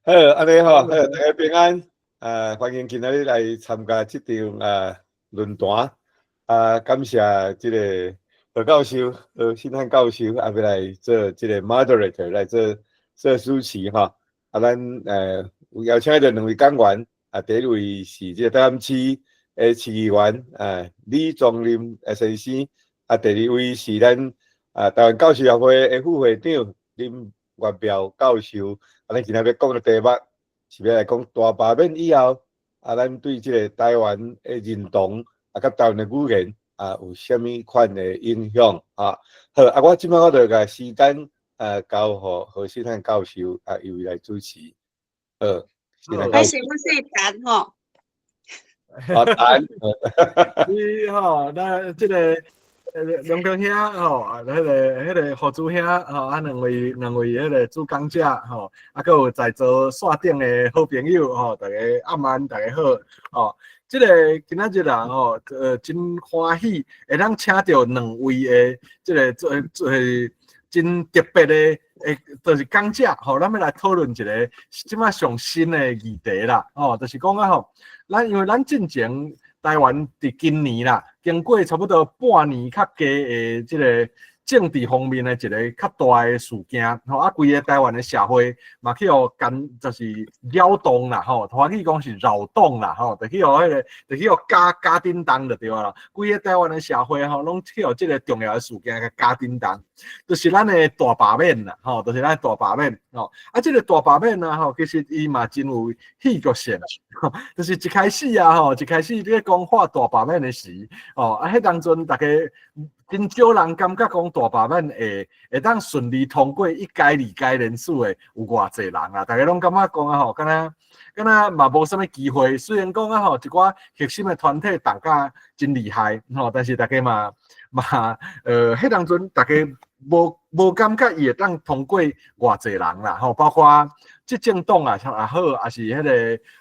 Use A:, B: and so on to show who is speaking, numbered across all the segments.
A: 好，按呢吼，好，大家平安。歡迎今仔日來參加這場論壇。啊，感謝這个何教授、何信漢教授，啊，欲來做這个 moderator 來做做主持吼。啊，咱有邀請著兩位講員，啊，第一位是這个台南市的市議員啊李宗霖先生，啊，第二位是咱台灣教授協會的副會長林月苗教授。啊，咱今仔欲講的題目是欲來講大罷免以後，啊，咱對這个台灣的認同啊，佮台灣的語言啊，有啥物款的影響啊？好，啊，我這擺我就共時間交予何信漢教授啊，由伊來主持。好，
B: 還是我姓陳吼？
A: 啊，陳。
C: 你吼，咱這个梁光兄吼，啊，彼个何主兄吼，啊，兩位彼个主講者吼，啊，閣有在座線頂的好朋友吼，大家暗安，大家好吼。這个今仔日啊吼，真歡喜會當請著兩位的這个做做真特別的，就是講者吼，咱欲來討論一个這擺上新的議題啦，吼，就是講啊吼，咱因為咱進前台灣佇今年啦，經過差不多半年較加的這个政治方面的一个較大的事件，吼啊，規个台灣的社會嘛去予干，就是擾動啦，吼，台語講是擾動啦，吼，就去予彼个，就去予加加叮當就對啦。規个台灣的社會吼，攏去予這个重要的事件共加叮當，就是咱的大罷免啦，吼，就是咱大罷免，吼，啊，這个大罷免啊，吼，其實伊嘛真有戲劇性，就是一開始啊，吼，一開始咧講話大罷免的時，吼，啊，彼當陣逐家真少人感覺講大罷免會當順利通過一階、二階連署的有偌濟人啊？逐家攏感覺講啊吼，敢若敢若嘛無啥物機會。雖然講啊吼，一寡核心的團體動甲真厲害吼，但是逐家嘛嘛彼當陣逐家無感覺伊會當通過偌濟人啦吼，包括執政黨啊也好，抑是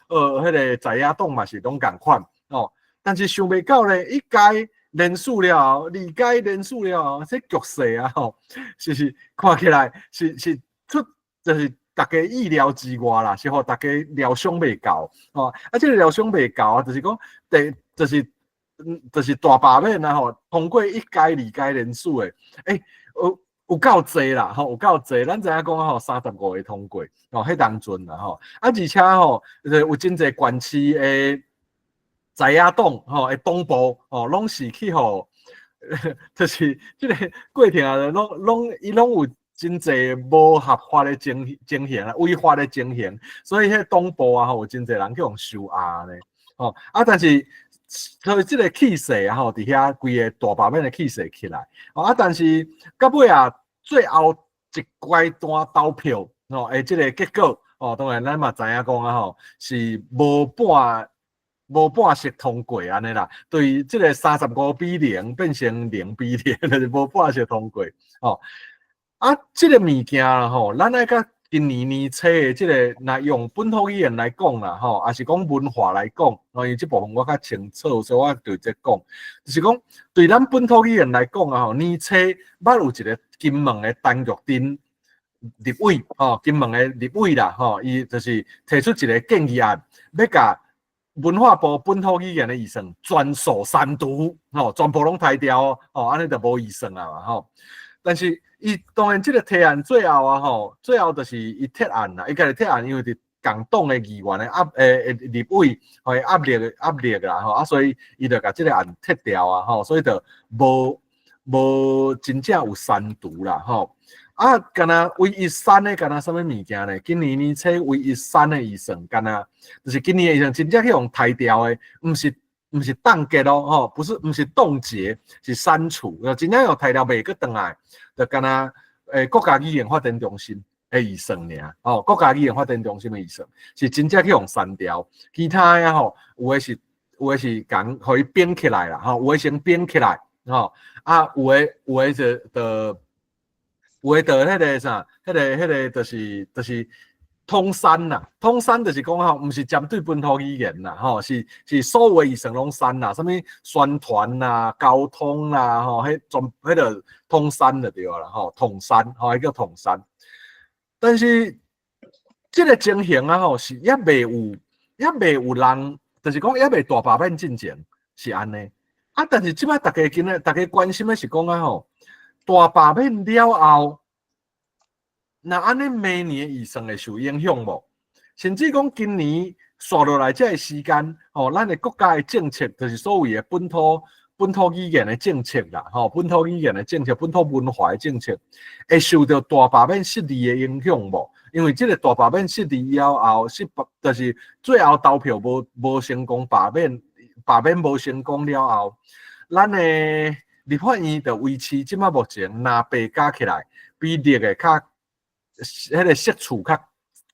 C: 彼个在野黨嘛是攏仝款吼。但是想袂到咧，一階連署了後，二階連署了後，這局勢啊吼，是看起來是出就是逐家意料之外啦，是予逐家料想袂到吼。啊，這个料想袂到啊，就是講第就是就是大罷免啊吼，通過一階、二階連署的，欸，有夠濟啦吼，有夠濟。咱知影講吼，35個通過吼，彼當陣啦吼，啊，而且吼，就是有真濟縣市的在野黨吼的黨部吼，攏是去予，就是這个過程啊，攏攏伊攏有真濟無合法的情形啊，違法的情形，所以彼黨部啊吼，有真濟人去予收押呢，吼啊，但是所以這个氣勢啊吼，佇遐規個大罷免的氣勢起來，啊，但是到尾啊，最後一階段投票吼，的這个結果哦，當然咱嘛知影講啊吼，是無半席通過按呢啦，對這个35比0變成0比0，就是無半席通過吼。啊，這个物件吼，咱愛佮今年年初的這个，若用本土語言來講啦吼，抑是講文化來講，因為這部分我較清楚，所以我直接講，就是講對咱本土語言來講啊吼，年初捌有一个金門的陳玉珍立委吼，金門的立委啦吼，伊就是提出一个建議案，欲共文化部本土語言的預算全數刪除，吼，全部攏刣掉，吼，按呢就無預算啊嘛，吼。但是伊當然這个提案最後啊，吼，最後就是伊撤案啦，伊家己撤案，因為佇共黨的議員的壓立委予壓力啦，吼，啊，所以伊就共這个案撤掉啊，吼，所以就無真正有刪除啦，吼。啊，敢若唯一刪的，敢若啥物物件呢？今年年初唯一刪的預算，敢若就是今年的預算真正去予刣掉的，毋是凍結咯，吼，不是毋是凍結，是刪除，真正予刣掉袂閣轉來，就敢若國家語言發展中心的預算爾，吼，國家語言發展中心的預算是真正去予刪掉，其他的吼，有的是共予伊編起來啦，吼，有的先編起來，吼，啊，有的就有的就彼个啥，彼个就是統刪啦，統刪就是講吼，毋是針對本土語言啦，吼，是所有預算攏刪啦，啥物宣傳啦、交通啦，吼，彼全彼个統刪就對啦，吼，統刪，吼，彼叫統刪。但是這个情形啊吼，是猶未有人，就是講猶未大罷免進前是按呢。啊，但是這擺大家今仔大家關心的是講啊吼，大罷免了後，若按呢明年預算會受影響無？甚至講今年紲落來這个時間，吼，咱的國家的政策就是所謂的本土語言的政策啦，吼，本土語言的政策、本土文化的政策，會受著大罷免失利的影響無？因為這个大罷免失利了後，失敗就是最後投票無成功罷免，罷免無成功了後，咱的立法院就維持這擺目前藍白加起來比綠的較彼个席次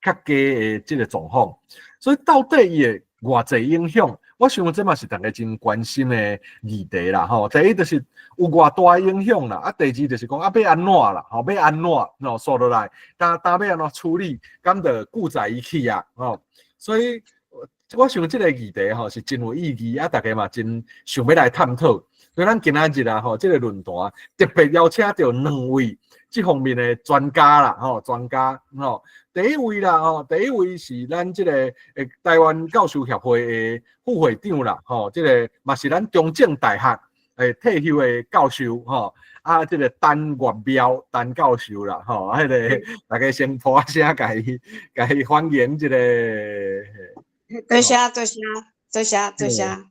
C: 較低的這个狀況，所以到底伊會偌濟影響？我想這嘛是大家真關心的議題啦，吼。第一就是有偌大影響啦，啊，第二就是講啊，欲按怎啦，吼，欲按怎，吼，紲落來，焦欲按怎處理，敢就久在一起啊，吼。所以我想這个議題吼是真有意義，啊，大家嘛真想欲來探討。所以咱今仔日啊，吼，這个論壇特別邀請著兩位這方面的專家啦，吼，專家，吼。第一位啦，吼，第一位是咱這个台灣教師協會的副會長啦，吼，這个嘛是咱中正大學退休的教授，吼，啊，這个陳月妙陳教授啦，吼，彼个大家先拍聲，共伊歡迎這个。
B: 多謝多謝多謝多謝。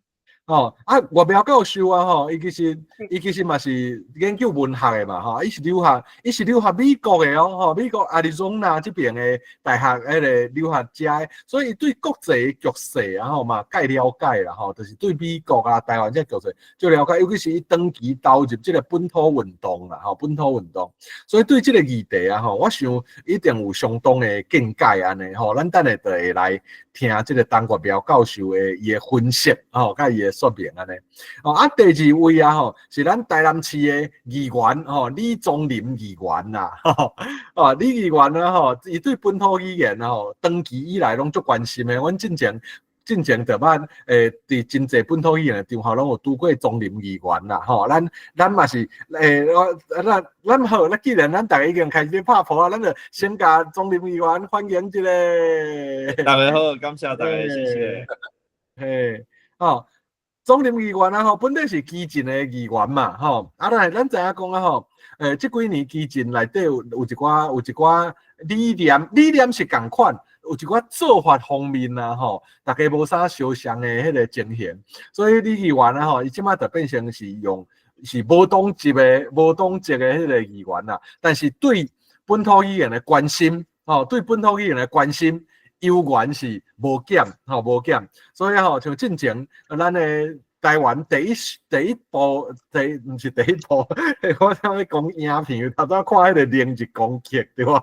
C: 吼，啊，月妙教授啊，吼，伊其實嘛是研究文學的嘛，吼，伊是留學美國的哦，吼，美國亞利桑那這邊的大學彼个留學者，所以伊對國際局勢啊，吼嘛蓋了解啦，吼，就是對美國啊、台灣這個局勢足了解，尤其是伊長期投入這个本土運動啦，吼，本土運動，所以對這个議題啊，吼，我想一定有相當的見解按呢，吼，咱等下就會來聽這个陳月妙教授的伊的分析，吼，佮伊的說明按呢。哦，啊，第二位啊，吼，是咱台南市的議員，吼，李宗霖議員啦，哦，李議員啊，吼，伊對本土語言吼，長期以來攏足關心的。阮進前就捌佇真濟本土語言的場合，攏有拄過宗霖議員啦，吼，咱嘛是我咱好，咱既然咱逐家已經開始拍噗啊，咱就先共宗霖議員歡迎一下。
D: 大家好，感謝大家，謝謝。
C: 嘿，哦。宗霖議員啊吼，本底是基進的議員嘛，吼，啊，咱知影講啊吼，這幾年基進內底有一寡理念，理念是仝款，有一寡做法方面啊吼，大家無啥相像的彼個情形，所以李議員啊吼，伊這擺就變成是用是無黨籍的彼個議員啦，但是對本土語言的關心，吼，對本土語言的關心，猶原是無減，吼，無減，所以吼，像進前咱的台灣第一部，毋是第一部，我啥欲講影片，頭拄看彼个靈異攻擊，對無？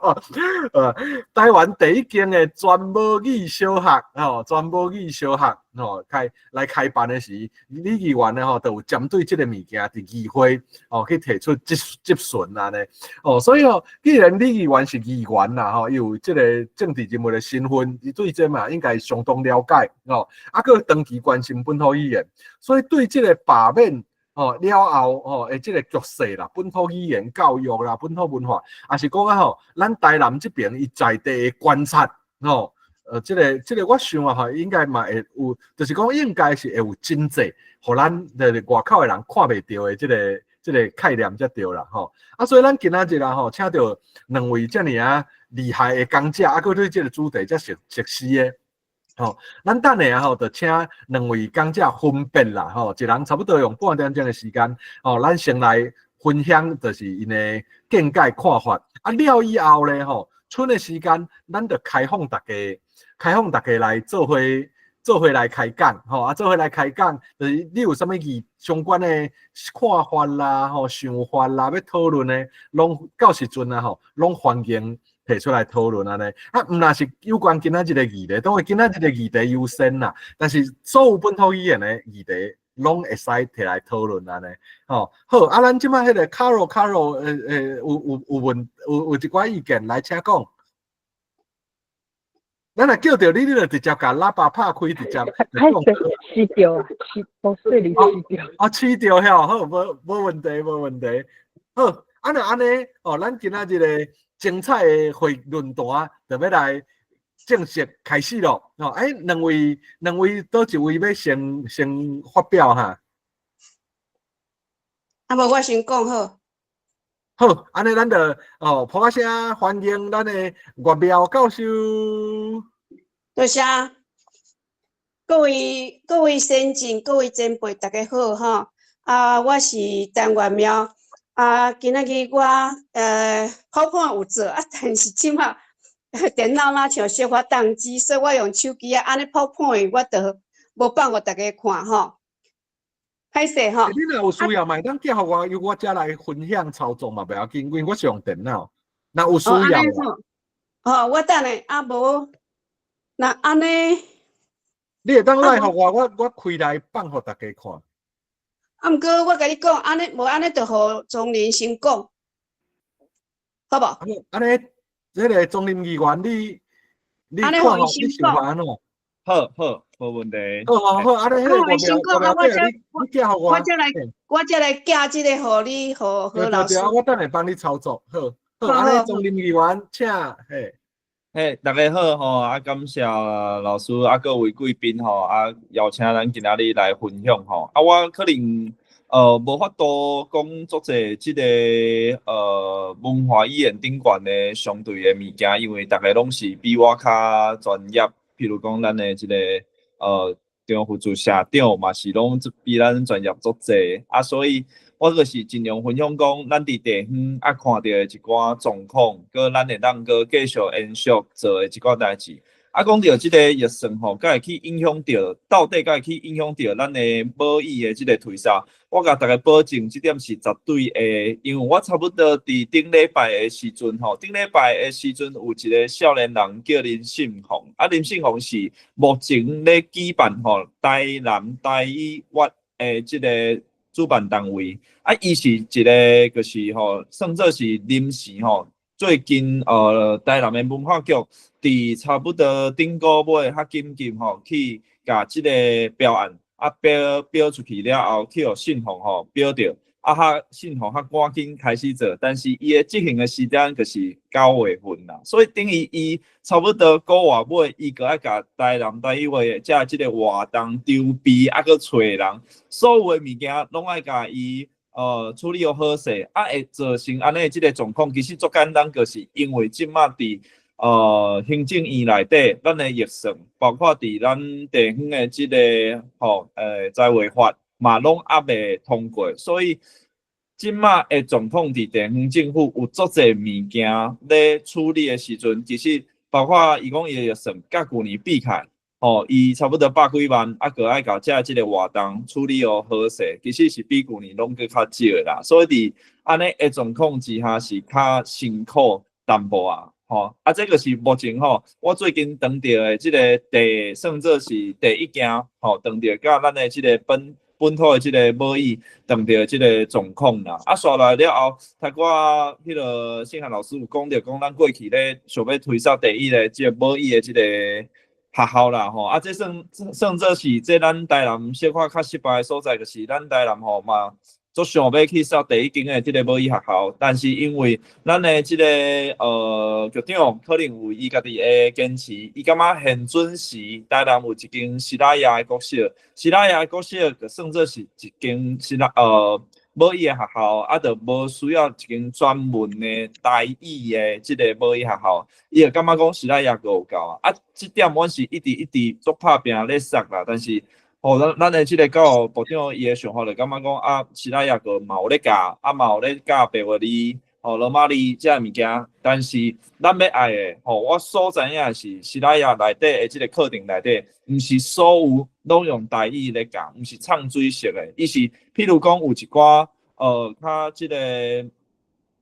C: 台灣第一間的全母語小學，吼，全母語小學，吼，來開辦的時，李議員呢，吼，就有針對這个物件佇議會，哦，去提出質詢按呢，哦，所以吼，既然李議員是議員啦，吼，伊有這个政治人物的身份，伊對這嘛應該相當了解，吼，啊，閣長期關心本土語言，所以對這个罷免吼了後吼，的這个局勢啦，本土語言教育啦，本土文化，抑是講啊吼，咱台南這邊伊在地的觀察，吼。這个我想啊，吼，應該嘛會有，就是講應該是會有真濟，予咱就是外口的人看袂著的這个概念才對啦，吼。啊，所以咱今仔日啊，吼，請著兩位遮爾仔厲害的講者，啊，閣對這个主題遮熟悉的，吼，咱等下吼，就請兩位講者分別啦，吼，一人差不多用半點鐘的時間，吼，咱先來分享，就是𪜶的見解看法。啊，了以後咧，吼，賰的時間，咱就開放大家。開放大家來做伙來開講，吼啊，做伙來開講，就是你有啥物議相關的看法啦，吼想法啦，欲討論的，攏到時陣啊，吼，攏歡迎提出來討論按呢。啊，毋若是有關今仔日的議題，當然今仔日的議題優先啦，但是所有本土語言的議題，攏會使提來討論按呢。吼，好，啊，咱這擺彼个 Carol，Carol，有一寡意見來，請講。咱若叫著你，你就直接共喇叭拍開，直接。
E: 熄掉啊，熄，無細膩熄掉。
C: 哦，熄掉遐，好，無問題，無問題。好，啊若按呢，哦，咱今仔日个精彩的會論壇，就欲來正式開始咯。哦，欸，兩位佗一位欲先發表哈？
B: 啊無我先講好。
C: 好，按呢咱就哦，拍聲歡迎咱的岳妙教授。
B: 多謝各位先進、各位前輩，大家好吼。啊，我是陳月妙。啊，今仔日我PowerPoint 有做啊，但是這馬電腦若像小可當機，所以我用手機啊，按呢 PowerPoint 我就無放予大家看吼。歹勢吼。
C: 你若有需要嘛，會當寄予我，由我遮來分享操作嘛，袂要緊，因為我是用電腦。若有需要。
B: 哦，我等下啊無，若按呢，
C: 你會當來予我，我開來放予大家看。
B: 啊，毋過我共你講，按呢無按呢，就予莊林先講，好無？
C: 按呢，這個莊林議員，你看吼，你想法按怎？
D: 好好，無問題。
C: 好好好，按呢，彼個岳妙，你寄予我，
B: 我才來寄這個予你，予何老師。
C: 我等下幫你操作，好。好，按呢莊林議員，請，嘿。
D: 嘿，大家好吼，啊，感謝老師啊，各位貴賓吼，啊，邀請咱今仔日來分享吼，啊，我可能無法度講足濟這个文化語言頂懸的相對的物件，因為逐个攏是比我較專業，譬如講咱的這个張福柱社長嘛是攏比咱專業足濟，啊，所以我就是盡量分享講，咱佇地方啊看著的一寡狀況，閣咱會當閣繼續延續做的一寡代誌。啊，講著這个預算吼，閣會去影響著，到底閣會去影響著咱的母語的這个推銷。我共大家保證，這點是絕對會，因為我差不多佇頂禮拜的時陣吼，頂禮拜的時陣有一个少年人叫林信宏，啊，林信宏是目前咧舉辦吼台南台語月的這个主辦單位，啊，伊是一个就是吼，算做是臨時吼。最近台南的文化局佇差不多頂個月較緊急吼，去共這个標案啊標出去了後，去予信宏吼標著，啊，較信宏較趕緊開始做，但是伊的執行的時間就是9月份啦，所以等於伊差不多個月尾，伊閣愛共台南台語月遮這个活動籌備，啊，閣揣人，所有的物件攏愛共伊處理予好勢，啊，會造成按呢這个狀況，其實足簡單，就是因為這馬佇行政院內底，咱的預算，包括佇咱地方的這个吼財劃法嘛，攏猶未通過，所以這馬的狀況佇地方政府有足濟物件咧處理的時陣，其實包括伊講伊的預算，佮舊年比起來，吼，伊差不多百幾萬，啊，閣愛共遮這个活動處理予好勢，其實是比舊年攏閣較少的啦。所以佇按呢的狀況之下是較辛苦淡薄仔，吼。啊，這個是目前吼，我最近碰著的這个算做是第一件，吼，碰著佮咱的這个本土的這个母語碰著這个狀況啦。啊，煞來了後，頭拄仔彼个信涵老師有講著，講咱過去咧想欲推銷第一个這个母語的這个學校啦吼，啊，這算做是這咱台南小可較失敗的所在，就是咱台南吼嘛，足想欲去設第一間的這个母語學校，但是因為咱的這个局長可能有伊家己的堅持，伊感覺現準時台南有一間西拉雅的國小，西拉雅的國小就算做是一間母語的學校，啊，就無需要一間專門的台語的這个母語學校，伊就感覺講西拉雅閣有夠啊，啊，這點阮是一直一直足拍拚咧殺啦，但是吼，咱的這个教育部長伊的想法就感覺講啊，西拉雅閣嘛有咧教，啊嘛有咧教白話字、吼羅馬字這个物件，但是咱欲愛的吼，我所知影的是西拉雅內底的這个課程內底，毋是所有攏用台語咧教，毋是唱水式的，伊是譬如講有一寡較這个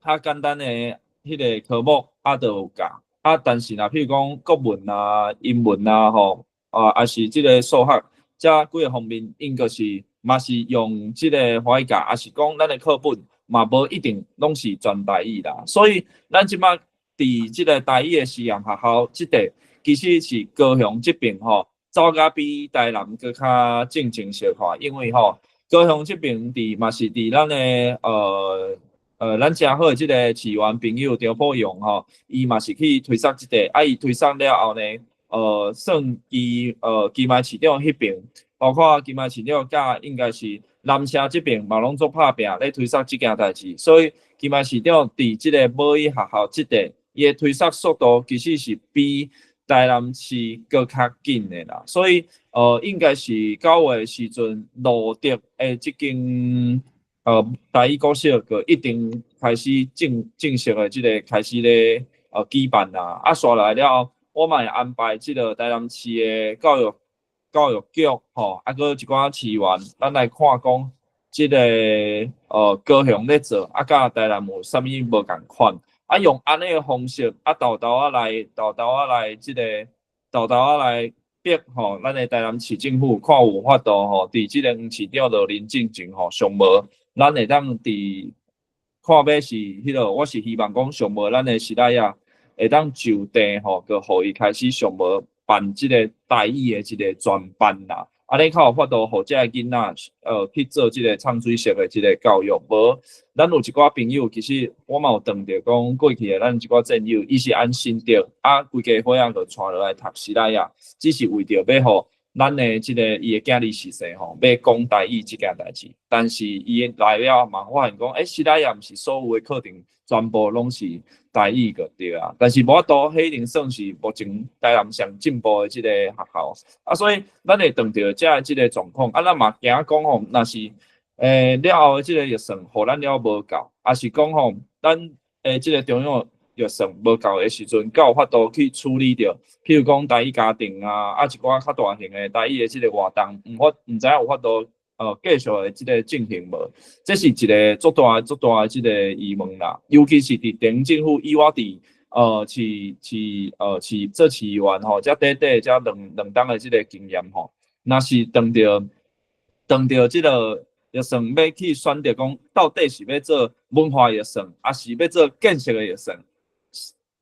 D: 較簡單的彼个科目啊，就有教啊，但是若譬如講國文啊、英文啊吼，啊，抑是這个數學，這幾个方面，𪜶就是嘛是用這个華語教，抑是講咱的課本嘛無一定攏是全台語啦。所以咱這馬佇這个台語的實驗學校這塊，其實是高雄這邊吼，走甲比台南閣較進前小可，因為吼高雄這邊佇嘛是佇咱的咱誠好的這个市員朋友張寶勇吼，伊嘛是去推捒這塊，啊，伊推捒了後呢，算金馬市長彼爿，包括金馬市長佮應該是南城這爿嘛攏做拍拚咧推捒這件代誌，所以金馬市長佇這个母語學校這塊，伊的推捒速度其實是比台南市閣較緊的啦，所以應該是9月的時陣，羅德的這間台語國小就一定開始正式的這个開始咧舉辦啦。啊，煞來了後，我嘛會安排這个台南市的教育局吼，啊，閣一寡市員，咱來看講這个高雄咧做，啊，佮台南有啥物無仝款。啊，用按呢个方式，啊，沓沓仔來，沓沓仔來，這个沓沓仔來逼吼，咱的台南市政府看有法度吼，佇這个黃市長落任進前吼，上無咱會當佇看欲是彼落，我是希望講上無咱的時代啊，會當就地吼，閣予伊開始上無辦這个台語的一个專班啦。按呢較有法度予這个囡仔，去做這个唱水式的這个教育。無，咱有一寡朋友，其實我嘛有當著講過去的咱一寡戰友，伊是按新竹啊，規家伙仔就帶落來讀時代啊，只是為著欲予咱的這个伊的囝兒序細吼，欲講台語這件代誌。但是伊來了嘛，發現講，欸，時代也毋是所有的課程全部攏是台語個對啊。但是無法度，彼一定算是目前台南上進步的這个學校啊，所以咱會當著遮的這个狀況啊，咱嘛驚講吼，若是了後的這个預算，予咱了無夠，抑是講吼，咱的這个中央預算無夠的時陣，才有法度去處理著。譬如講台語家庭啊，啊一寡較大型的台語的這个活動，毋知影有法度繼續的這个進行無？這是一个足大足大的這个疑問啦。尤其是佇地方政府，以我佇市市市做市議員吼，遮短短遮兩冬的這个經驗吼，若是當著這个預算欲去選擇講，到底是欲做文化預算，抑是欲做建設的預算？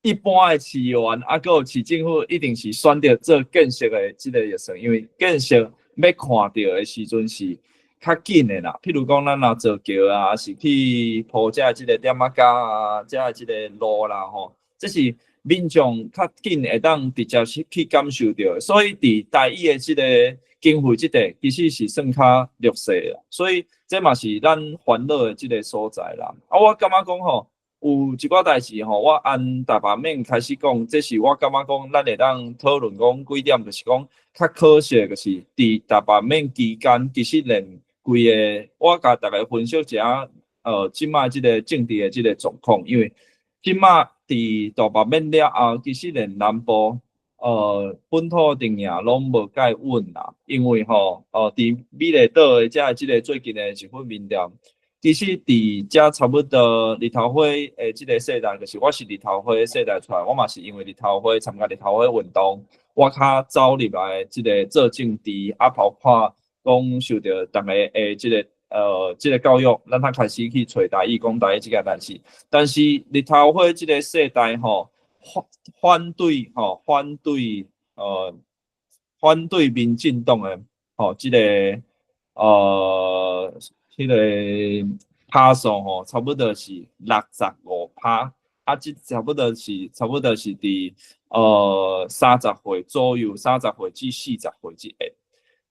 D: 一般的市議員啊，閣有市政府，一定是選擇做建設的這个預算，因為建設欲看著的時陣是較緊的啦。譬如講，咱若造橋啊，抑是去鋪遮這个店仔街啊，遮這个路啦吼，這是民眾較緊會當直接去感受著的。所以佇台語的這个經費這塊，其實是算較弱勢啦。所以這嘛是咱煩惱的這个所在啦。啊，我感覺講吼，有一寡代誌吼，我按大罷免開始講，這是我感覺講，咱會當討論講幾點，就是講較可惜的，就是佇大罷免期間，其實連規個我共大家分析一下，這擺這个政治的這个狀況，因為這擺佇大罷免了後，其實連南部本土陣營攏無蓋穩啦，因為吼，佇美麗島的遮這个最近的一份民調，其實佇遮差不多日頭花的這个世代，就是我是日頭花世代出來，我嘛是因為日頭花參加日頭花運動，我較走入來這个做政治，啊，包括講受著逐家的這个教育，咱較開始去揣台語、講台語這件代誌。但是日頭花這個世代吼，反對民進黨的吼，這个彼个趴數吼，差不多是65%，啊，這差不多是佇30歲左右，30歲至40歲這个。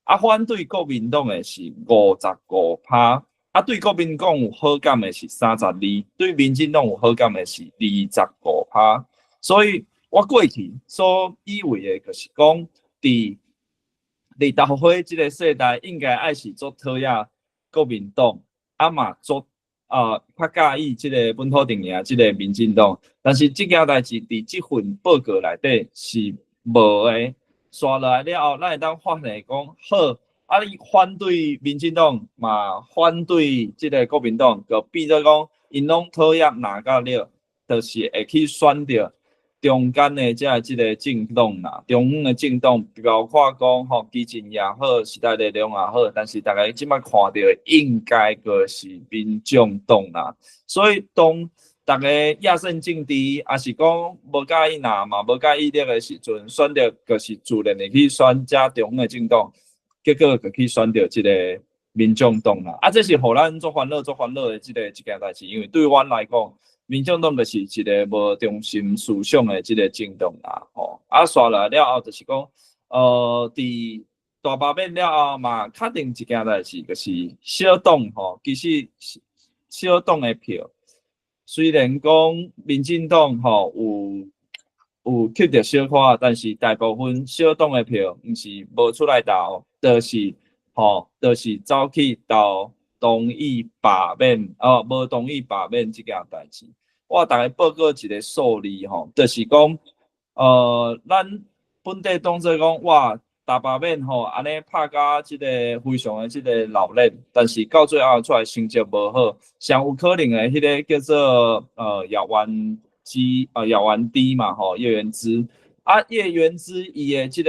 D: 啊，反對國民黨的是55%，啊，對國民黨有好感的是32，對民進黨有好感的是25%。所以我過去所以為的，就是講，佇日頭花這个世代應該愛是足討厭國民黨，啊嘛足較佮意這个本土陣營，這个民進黨。但是這件代誌佇這份報告內底是無的。煞落來了後，咱會當發現講好，啊你反對民進黨嘛，反對這个國民黨，就變做講，𪜶攏討厭哪甲了，就是會去選擇中間的這個政黨啦，中央的政黨，包括講吼，基進也好，時代力量也好，但是逐家這擺看著的應該閣是民眾黨啦。所以當逐家野生政治，抑是講無佮意藍嘛，無佮意綠的時陣，選擇就是自然會去選這中央的政黨，結果就去選著這个民眾黨啦。啊，這是予咱足煩惱、足煩惱的這個一件代誌，因為對阮來講，民眾黨就是一個無中心思想的這個政黨啦，吼。啊，煞來了後就是講，佇大罷免了後嘛，確定一件代誌，就是小黨吼，其實小黨的票，雖然講民進黨吼有吸著小可，但是大部分小黨的票毋是無出來投，就是吼，就是走去投同意罷免，哦，無同意罷免這件代誌。我逐家報告一個數字吼，就是講，咱本地當做講，哇，大罷免吼，按呢拍甲這個非常的這個鬧熱，但是到最後出來成績無好，上有可能的彼個叫做葉元之嘛吼，葉元之啊，葉元之伊的這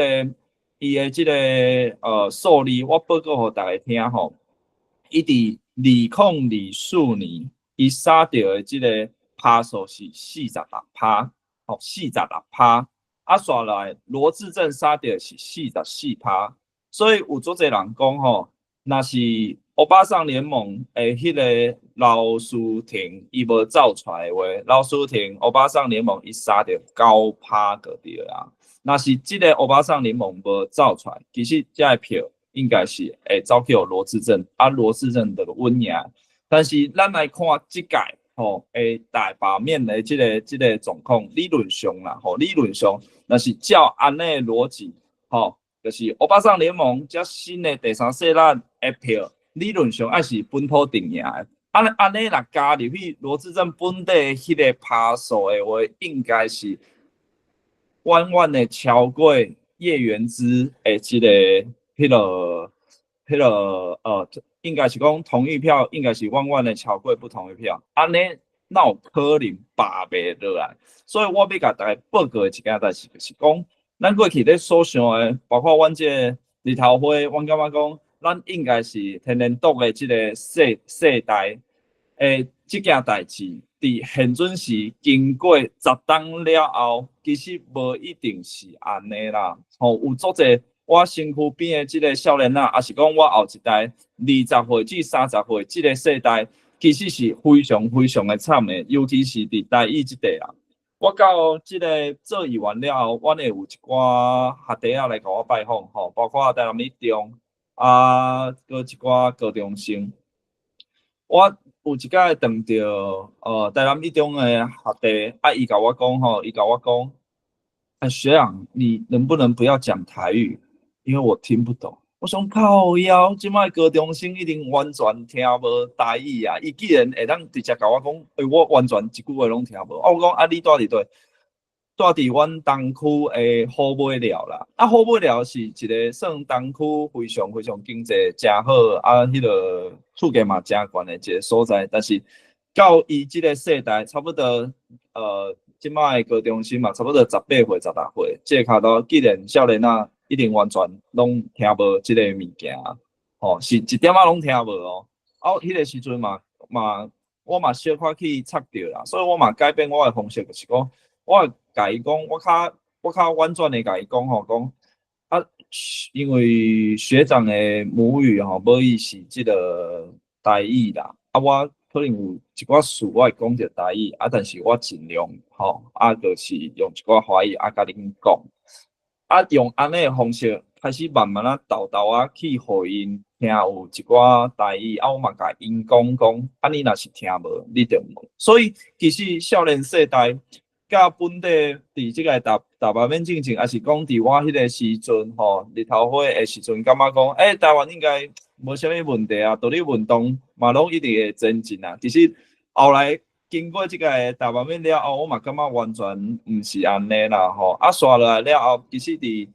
D: 個數字，我報告予逐家聽吼，伊佇2024年，伊殺著的這個趴數是46趴，吼，四十六趴。啊，煞來羅致政殺著是44趴，所以有足濟人講吼，若是歐巴桑聯盟的彼個劉書婷伊無走出來的話，劉書婷歐巴桑聯盟伊殺著9趴個對啊。若是這個歐巴桑聯盟無走出來，其實這個票應該是會走去予羅致政，啊，羅致政就穩贏。但是咱來看這屆吼，會大罷免的這個狀況，理論上啦，吼，理論上，若是照按呢邏輯，吼，就是歐巴桑聯盟遮新的第三勢力的票，理論上愛是本土定贏的。按呢若加入去羅致政本地彼個趴數的話，應該是遠遠的超過葉元之的這個、彼個、彼個應該是講同意票，應該是遠遠的超過不同意票。按呢，哪有可能罷袂落來？所以我欲共大家報告的一件代誌，就是講，咱過去咧所想的，包括阮這個日頭花，阮感覺講，咱應該是天然獨的這個世代的這件代誌，佇現陣時經過10冬了後，其實無一定是按呢啦。吼，有足濟我身軀邊的這個少年仔，抑是講我後一代20歲至30歲這個世代，其實是非常非常的慘的，尤其是佇台語這塊啊。我到這個做議員了後，阮會有一寡學弟仔來共我拜訪，吼，包括台南一中，啊，閣一寡高中生。我有一擺碰著，台南一中的學弟，啊，伊共我講吼，伊共我講，啊，學長，你能不能不要講台語？因為我聽不懂。我想靠腰，這擺高中生一定完全聽無台語啊！伊竟然會當直接共我講，欸，我完全一句話攏聽無。啊，我講啊，你蹛佇佗？蹛佇阮東區的虎尾寮啦。啊，虎尾寮是一個算東區非常非常經濟誠好，啊，彼個厝價嘛誠懸的一個所在。但是到伊這個世代，差不多，這擺的高中生嘛，差不多18歲、16歲，這個跤頭既然少年仔一定完全攏聽無這個物件，吼，是一點仔攏聽無哦。啊，彼個時陣嘛，我嘛小可去插著啦，所以我嘛改變我的方式，就是講，我會共伊講，我較婉轉的共伊講吼，講啊，因為學長的母語吼，母語是這個台語啦，啊，我可能有一寡詞我會講著台語，啊，但是我盡量吼，啊，就是用一寡華語啊，共恁講。啊，用按呢的方式開始慢慢仔沓沓仔去予𪜶聽有一寡台語，啊，我嘛共𪜶講講，啊，你若是聽無，你就問。所以其實少年世代佮本地佇這個大罷免進前，抑是講佇我彼個時陣吼，日頭花的時陣，感覺講，欸，台灣應該無啥物問題啊，獨立運動嘛攏一直會前進啊。其實後來經過這個大罷免了後，我嘛感覺完全毋是按呢啦吼。啊，煞落來了後，其實佇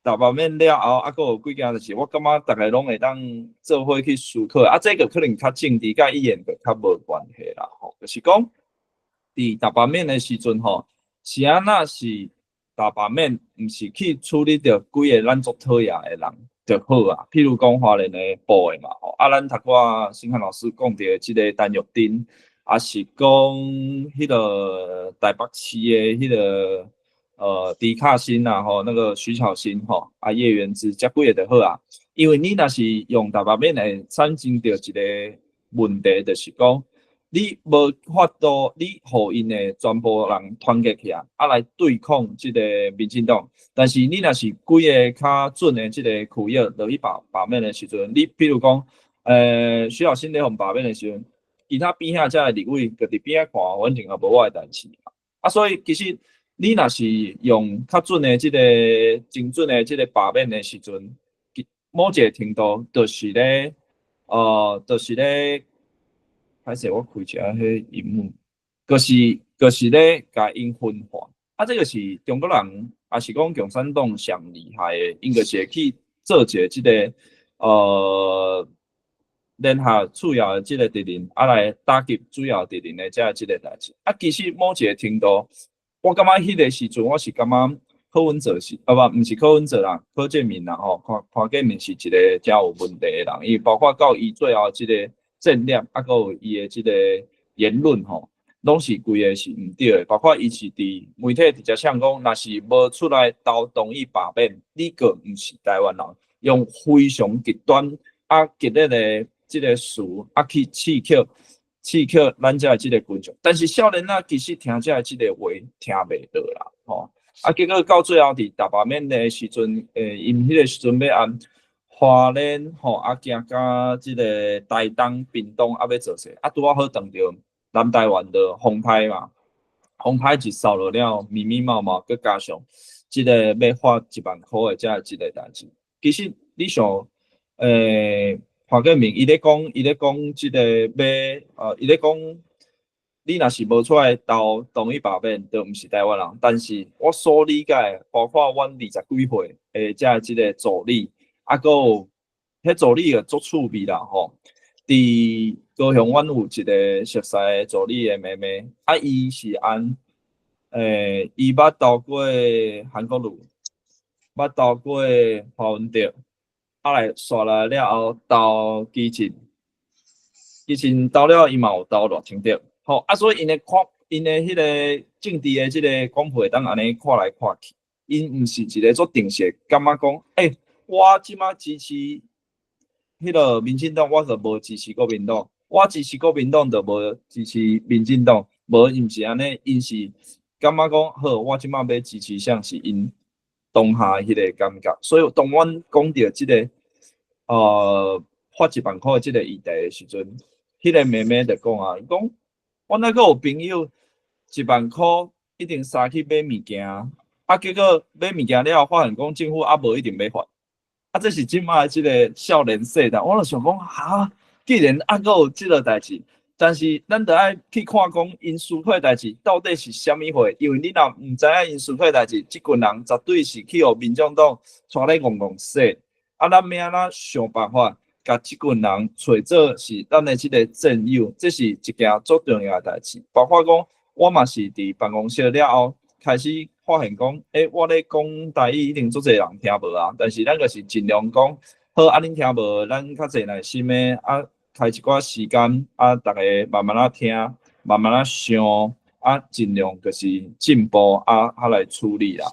D: 大罷免了後，啊，閣有幾件就是，我感覺逐家攏會當做伙去思考。啊，這個可能較政治佮語言就較無關係啦吼。就是講，佇大罷免的時陣吼，是按怎是大罷免，毋是去處理著幾个咱足討厭的人就好啊。譬如講花蓮的部的嘛吼，啊，咱頭拄仔新漢老師講著的這個陳玉珍，抑是講彼個台北市的彼個迪卡欣啦吼，那個徐巧芯吼，啊葉元之，這幾個就好啊。因為你若是用大罷免會產生著一個問題，就是講你無法度，你予𪜶的全部人團結起來，啊來對抗這個民進黨。但是你若是幾个較準的這個區域落去罷免的時陣，你比如講，徐巧芯咧予罷免的時陣，其他邊仔遮的立委就佇邊仔看，反正也無我的代誌。啊，所以其實你若是用較準的這個精準的這個罷免的時陣，某一個程度就是咧，歹勢我開一下彼螢幕，就是咧共𪜶分化。啊，這個是中國人，抑是講共產黨上厲害的，𪜶就是會去做一個這個聯合次要的這個敵人，啊來打擊主要敵人的這個代誌。啊，其實某一個程度，我感覺彼個時陣，我是感覺柯文哲是，啊不，毋是柯文哲啦，柯建銘啦吼，柯建銘是一個誠有問題的人，伊包括到伊最後這個戰略，啊，閣有伊的這個言論吼，攏是規个是毋對的。包括伊是佇媒體直接嗆講，若是無出來投同意罷免，你閣毋是台灣人，用非常極端啊激烈的這個詞啊去刺激咱遮的這個群眾。但是少年仔其實聽遮的這個話聽袂落啦，吼。啊，結果到最後佇大罷免的時陣，𪜶彼個時陣欲按花蓮吼，啊行甲這個台東、屏東啊欲做勢，啊拄仔好撞著南台灣的風颱嘛，風颱一掃落了，密密麻麻，閣加上這個欲發1萬箍的遮這個代誌。其實你想，潘建明伊咧講這個欲，伊咧講，你若是無出來投同意罷免，就毋是台灣人。但是我所理解，包括阮20幾歲的遮這個助理，啊，閣有彼助理也足趣味啦吼。佇高雄，阮有一個熟似的助理的妹妹，啊，伊是按，伊捌投過韓國瑜，捌投過柯文哲，啊來煞來了後投基進，基進投了伊嘛有投賴清德。吼啊，所以𪜶的看，𪜶的彼個政治的這個廣譜會當按呢看來看去，𪜶毋是一個足定勢，感覺講，欸，我這馬支持彼個民進黨，我就無支持國民黨；我支持國民黨，就無支持民進黨。無，伊毋是按呢，𪜶是感覺講，好，我這馬欲支持啥是𪜶當下彼個感覺。所以當阮講著這個，發1萬箍的這個議題的時陣，彼個妹妹就講啊，伊講，我那閣有朋友1萬箍一定捎去買物件，啊，結果買物件了後發現講政府猶無一定欲發，啊，這是這馬的這個少年世代，我就想講，哈，既然猶閣有這個代誌，但是咱著愛去看講𪜶思考的代誌到底是啥物貨，因為你若毋知影𪜶思考的代誌，這群人絕對是去予民眾黨帶咧戇戇洗，啊，咱欲按怎想辦法？共這群人揣做是咱的這個戰友，這是一件足重要的代誌。包括講，我嘛是佇辦公室了後，開始發現講，欸，我咧講台語一定足濟人聽無啊。但是咱就是盡量講，好啊，恁聽無，咱較濟耐心的啊，開一寡時間啊，逐家慢慢仔聽，慢慢仔想，啊，盡量就是進步啊，啊來處理啦。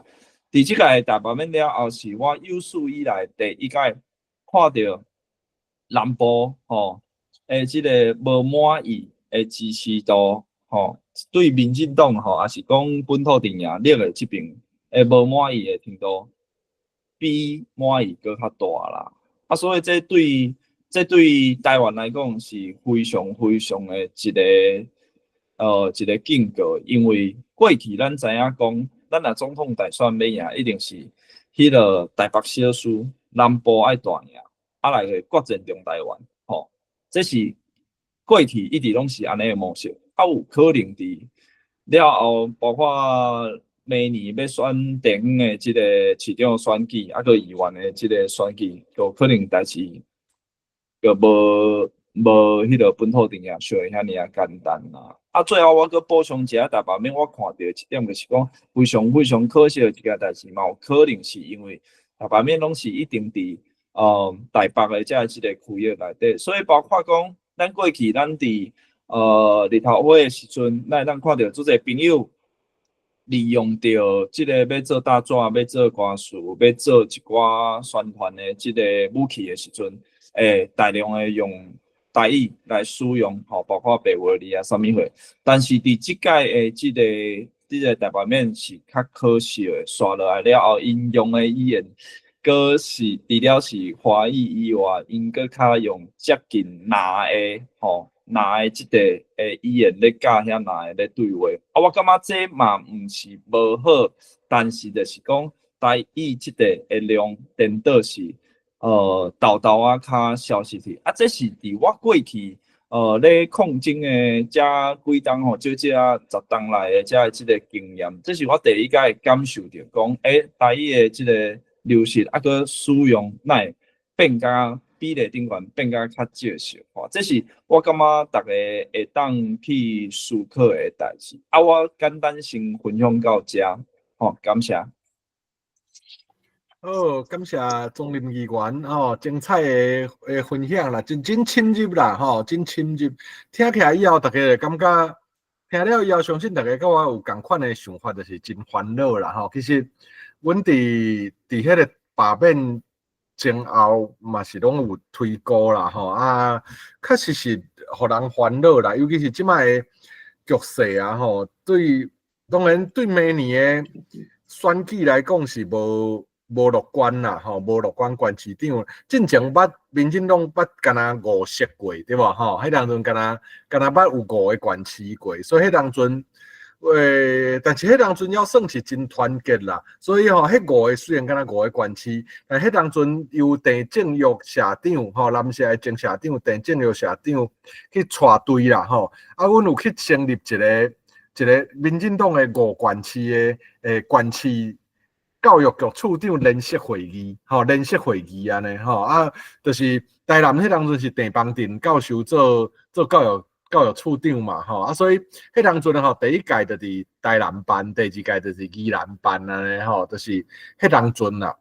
D: 佇這屆大罷免了後，是我有史以來第一屆看著南部吼，這个無滿意的支持度吼，對民進黨吼，抑是講本土陣營綠的這邊的無滿意的程度，比滿意閣較大啦。啊，所以這對台灣來講是非常非常的一個警告，因為過去咱知影講，咱若總統大選欲贏，一定是彼个台北小區南部愛大贏。啊，來去決戰中台灣，吼，這是過去一直攏是按呢个模式。啊，有可能佇了後，包括明年欲選地方的這個市長選舉，啊，閣議員的這個選舉，就可能代誌就無彼個本土陣營想的遐爾仔簡單啦。啊，最後我閣補充一下，大罷免我看著一點就是講，非常非常可惜的一件代誌嘛，有可能是因為大罷免攏是一定佇台北的遮這个區域內底，所以包括講，咱過去咱佇日頭會的時陣，咱會當看著足濟朋友，利用著這个欲做大紙、欲做歌詞、欲做一寡宣傳的這个武器的時陣，會大量的用台語來使用，吼，包括白話字啊，啥物貨。但是佇這屆的這個大罷免是較可惜的，煞落來了後，𪜶用的語言，閣是除了是華語以外，𪜶閣較用接近藍的吼，藍的這個的語言咧佮遐藍的咧對話。啊，我感覺這嘛毋是無好，但是就是講台語這個的量顛倒是沓沓仔較消失去。啊，這是佇我過去咧抗爭的這幾冬吼，少少啊10冬來的這這個經驗，這是我第一擺感受著講，台語的這個流失啊，閣使用，哪會變甲比例頂懸變甲較少少，吼，這是我感覺逐个會當去思考的代誌。啊，我簡單先分享到遮，吼，感謝。
C: 好，感謝鍾林議員吼，精彩的分享啦，真真深入啦，吼，真深入。聽起來以後，大家會感覺聽了以後，相信大家佮我有仝款的想法，就是真煩惱啦，吼。其實，阮佇彼個罷免前後嘛是攏有推估啦，吼啊，確實是予人煩惱啦，尤其是這擺的局勢啊，吼，對，當然對明年的選舉來講是無樂觀啦，吼，無樂觀。縣市長進前捌民進黨捌敢若五席過，對無吼？彼當陣敢若捌有五个縣市過，所以彼當陣，但是彼當陣猶算是真團結啦。所以吼，彼五个雖然敢若五个縣市，但彼當陣由鄭正玉社長，吼，南社的前社長鄭正玉社長去帶隊啦，吼。啊，阮有去成立一個民進黨的五縣市的縣市教育局處長聯席會議，吼，聯席會議按呢，吼，啊，就是台南彼當陣是鄭邦定教授做教育處長嘛，吼，啊，所以彼當陣吼，第一屆就佇台南辦，第二屆就是宜蘭辦按呢，吼，就是彼當陣啦。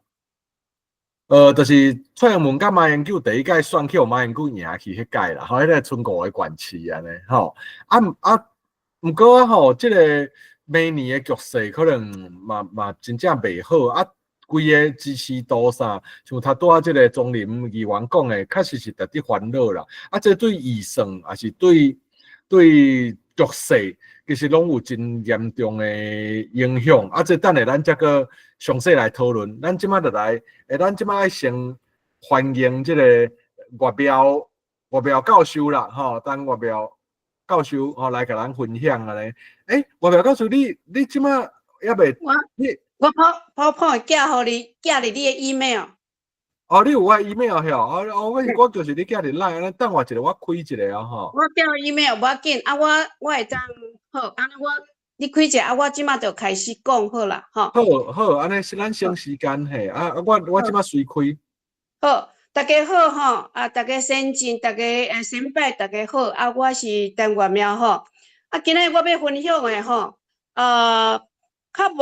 C: 就是蔡英文佮馬英九第一屆選去，馬英九贏去彼屆啦，吼，彼个賰五个縣市按呢，吼，啊啊，毋過啊吼，這個明年的局勢可能嘛真正袂好啊，規个支持度啥，像頭拄仔這个鍾林議員講的，確實是值得煩惱啦。啊，這對預算抑是對局勢，其實攏有真嚴重的影響。啊，這等下咱才閣詳細來討論。咱這馬就來，咱這馬愛先歡迎這個岳廟教授啦，吼，等岳廟教授吼來共咱分享按呢。岳廟教授，你這馬猶未？
B: 我
C: 你
B: 我 PowerPoint 寄予你，寄佇你的 email。
C: 哦，你有我 email 遐？哦，我就是你寄佇 LINE，按呢等我一下，我開一下啊吼。
B: 我寄 email 無要緊，啊，我會當好，按呢我你開一下，啊，我這馬就開始講好啦，吼。
C: 好好，按呢是咱省時間嘿，啊，我這馬隨開。
B: 好，大家好吼，啊，大家先進，大家先輩，大家好，啊，我是陳月妙吼，啊，今仔日我欲分享的吼，較無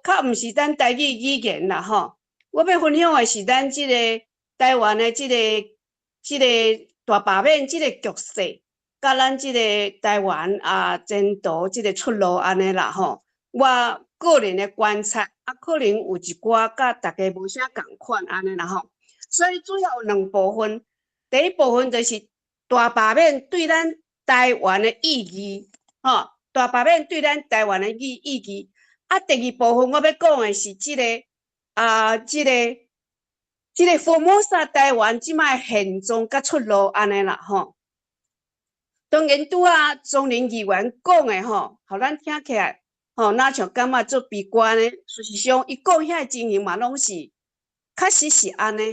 B: 較毋是咱台語語言啦吼，我欲分享的是咱這個台灣的這個大罷免這個局勢，佮咱這個台灣啊前途這個出路按呢啦吼。我個人的觀察，啊，可能有一寡佮大家無啥仝款按呢啦吼。所以主要有兩部分，第一部分就是大罷免對咱台灣的意義，吼，大罷免對咱台灣的意義。啊，第二部分我欲講的是這個啊，這個福摩薩台灣這擺現狀佮出路按呢啦吼。當然拄仔鍾林議員講的吼，予咱聽起來吼，若像感覺足悲觀的。事實上，伊講遐个情形嘛，攏是確實是按呢，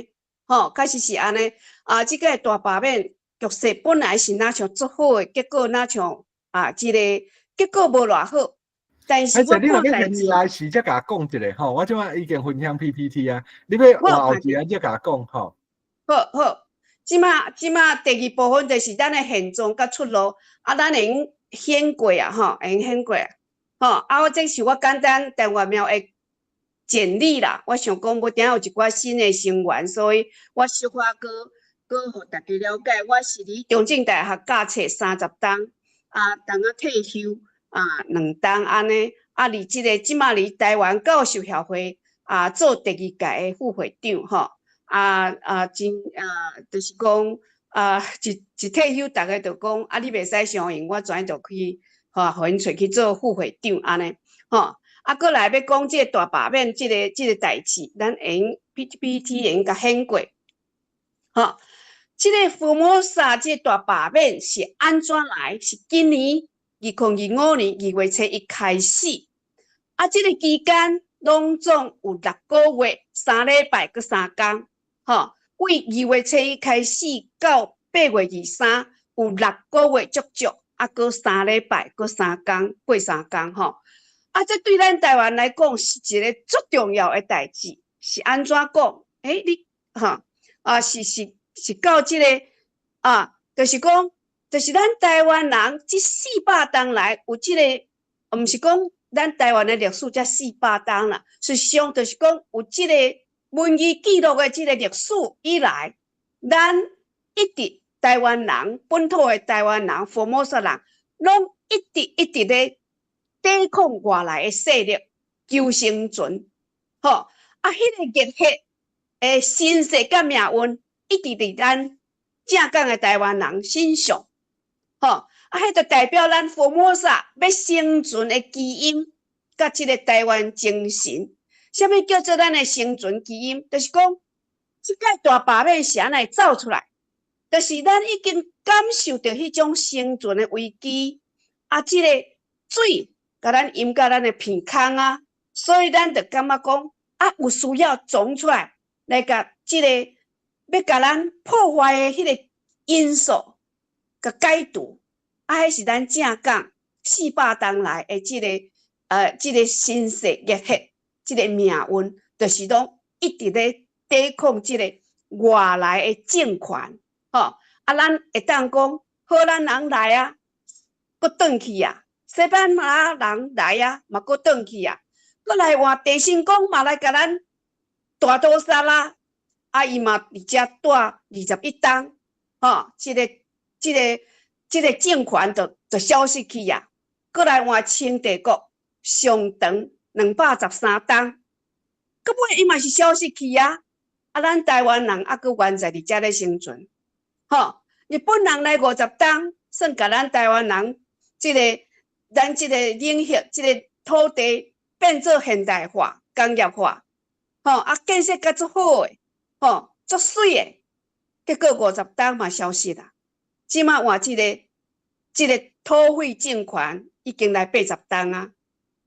B: 吼，確實是按呢。啊，這個大罷免局勢本來是若像足好的，結果若像啊，這個結果無偌好。但是我
C: 你若欲現來時才共我講一下吼，我這擺已經分享 PPT 啊，你欲換後一下才共我講吼。
B: 好好，這擺第二部分就是咱的現狀佮出路，啊，咱會用顯過啊，吼，會用顯過啊，吼，啊，我這是我簡單陳月妙的簡歷啦。我想講，無定有一寡新的成員，所以我小可閣閣予大家了解。我是佇中正大學教冊30冬，啊，當仔退休啊，2冬按呢，啊，佇這个這馬佇台灣教授協會啊做第二屆的副會長吼，啊啊真啊，就是講啊一一退休，逐家就講啊，你袂使傷閒，我轉就去吼，予𪜶揣去做副會長按呢吼。啊，閣來欲講這個大罷免這个這个代誌，咱會用 PPT 會用共顯過，吼。這个福摩薩這個大罷免是按怎來？是今年2025年2月初一開始，啊，這個期間攏總有六個月三禮拜閣三工，吼，對二月初一開始到8月23，有六個月足足，啊，閣三禮拜閣三工，過三工，吼。啊，這對咱台灣來講是一个足重要的代誌，是按怎講？欸，你吼啊，是是是到這个啊，就是講，就是咱台灣人這四百冬來有這个，毋是講咱台灣的歷史才四百冬啦，實際上就是講有這个文字記錄的這个歷史以來，咱一直台灣人本土的台灣人、福摩薩人，攏一直一直咧抵抗外來的勢力，求生存，吼啊！彼个熱血的身世佮命運，一直佇咱正港的台灣人身上，吼啊！彼就代表咱福摩薩欲生存的基因，佮這个台灣精神。啥物叫做咱的生存基因？就是講，這擺大罷免是按怎走出來？就是咱已經感受著彼種生存的危機，啊，這个水共咱淹到咱的鼻孔啊，所以咱就感覺講啊，有需要衝出來來共這个欲共咱破壞的彼个因素，共解除。啊，彼是咱正港四百冬來的這个這个身世熱血，這个命運，就是講一直咧抵抗這个外來的政權，吼啊，咱會當講荷蘭人來啊，閣轉去啊。西班牙人來啊，嘛閣轉去啊，閣來換鄭成功嘛來共咱大屠殺啦，啊，伊嘛佇遮蹛21冬，吼，這个、這个、這个政權就就消失去啊。閣來換清帝國上長213冬，閣尾伊嘛是消失去啊。啊，咱台灣人猶閣原在佇遮咧生存，吼，日本人來五十冬，算共咱台灣人這个。咱這个領域，這个土地變做現代化、工業化，吼啊，建設甲足好的，吼足媠的，結果五十冬嘛消失啦。這馬換這个這个土匪政權已經來八十冬啊，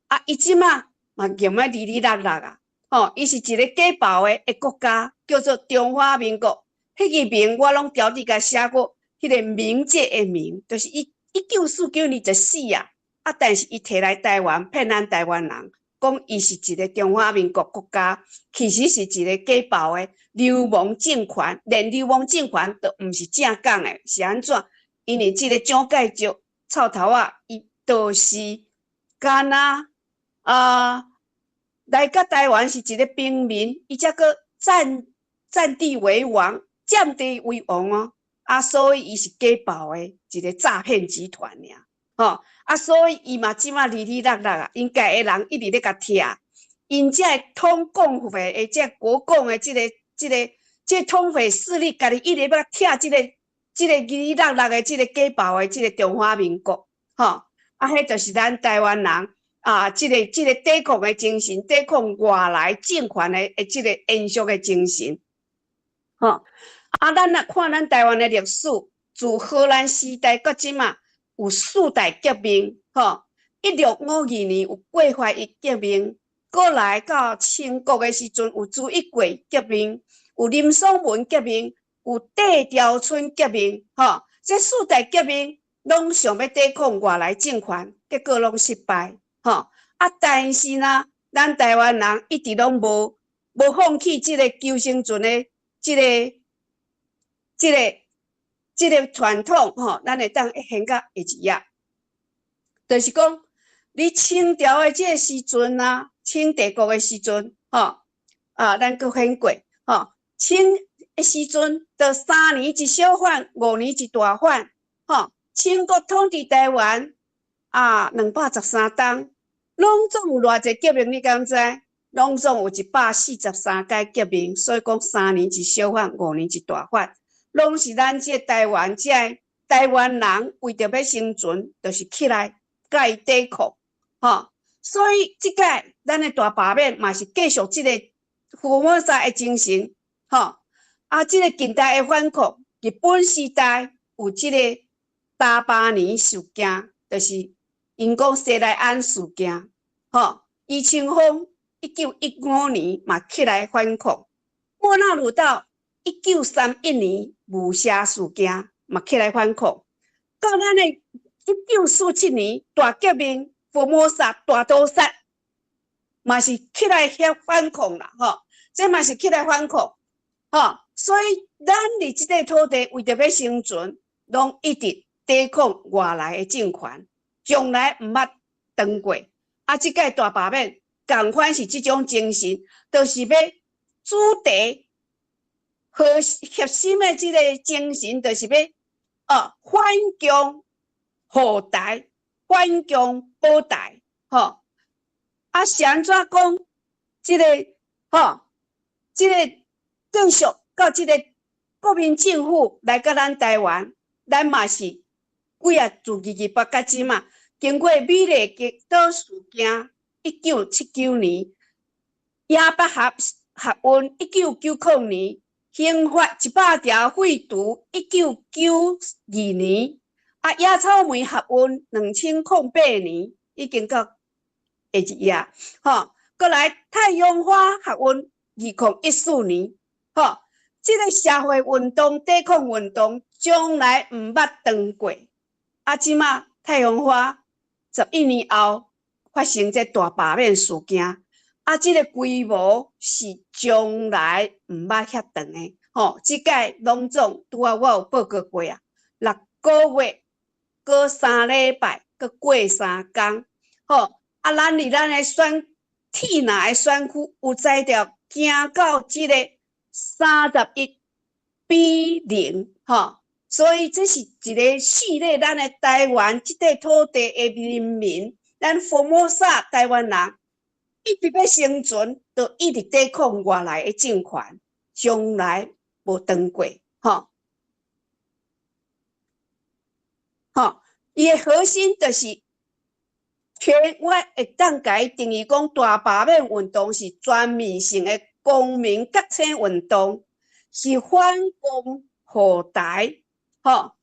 B: 啊，伊這馬嘛用啊離離落落啊，吼，伊是一个假冒的的國家，叫做中華民國。彼个名我攏調佇共寫過，彼个冥界的冥，就是伊1949年就死啊。啊！但是伊提來台灣騙咱台灣人，講伊是一个中華民國國家，其實是一个假冒的流氓政權，連流氓政權都毋是正港的，是按怎？因為這个蔣介石臭頭仔，伊就是敢若啊來到台灣是一个平民，伊才閣佔佔地為王，佔地為王哦。啊，所以伊是假冒的一个詐騙集團爾。吼啊，所以伊嘛這馬離離落落啊，𪜶家的人一直咧共拆，𪜶這个統共匪的這个國共的這个這个這个統匪勢力，家己一直欲拆這个這个離離落落的這个假冒的這个中華民國，吼啊，彼就是咱台灣人啊，這个這个抵抗的精神，抵抗外來政權的的這个延續的精神，吼啊，咱若看咱台灣的歷史，自荷蘭時代到這馬。有四大革命，吼！1652年有桂懷一革命，過來到清國的時陣有朱一貴革命，有林爽文革命，有戴潮春革命，吼！這四大革命攏想欲抵抗外來政權，結果攏失敗，吼！啊，但是呢，咱台灣人一直攏無無放棄這个求生存的這个這个。這个傳統吼，咱會當現到下一頁，就是講，佇清朝的這个時陣啊，清帝國的時陣，吼啊，咱閣顯過，吼，清的時陣，就三年一小反，五年一大反，吼，清國統治台灣啊，213冬，攏總有偌濟革命，你敢知？攏總有143屆革命，所以講3年一小反，5年一大反，攏是咱這個台灣這個台灣人為著欲生存，就是起來共伊抵抗，吼。所以這屆咱的大罷免嘛是繼續這個福摩薩的精神，吼。啊，這個近代的反抗，日本時代有這個大巴尼事件，就是𪜶講西來庵事件，吼。余清芳1915年嘛起來反抗，莫那魯道1931年霧社事件嘛起來反抗，到咱的1947年大革命，福摩薩大屠殺嘛是起來遐反抗啦，吼，這嘛是起來反抗，吼，所以咱佇這塊土地為著欲生存，攏一直抵抗外來的政權，從來毋捌斷過。啊，這屆大罷免仝款是這種精神，就是欲主題和核心的這個精神，就是欲反共護台，反共保台，吼。啊，是按怎講？這個吼，這個繼續到這個國民政府來佮咱台灣，咱嘛是幾啊自228到這馬，經過美麗島事件，1979年，野百合學運，1990年，刑法100條廢除，1992年，啊，野草莓學運，2008年，已經到下一頁，吼，閣來太陽花學運，2014年，吼，這個社會運動、抵抗運動，從來毋捌斷過。啊，這馬太陽花11年後發生這大罷免事件，啊，這個規模是從來毋捌遐長的，吼，這屆攏總拄仔我有報告過啊，6個月，閣3禮拜，閣過3工，吼，啊，咱佇咱的選鐵林的選區有才調行到這個31比0，吼，所以這是一個系列，咱的台灣這塊土地的人民，咱福摩薩台灣人一直欲生存，就一直抵抗外來的政權，從來無斷過，吼，吼，伊的核心就是全，我會當共伊定義講，大罷免運動是全面性的公民覺醒運動，是反共護台，吼，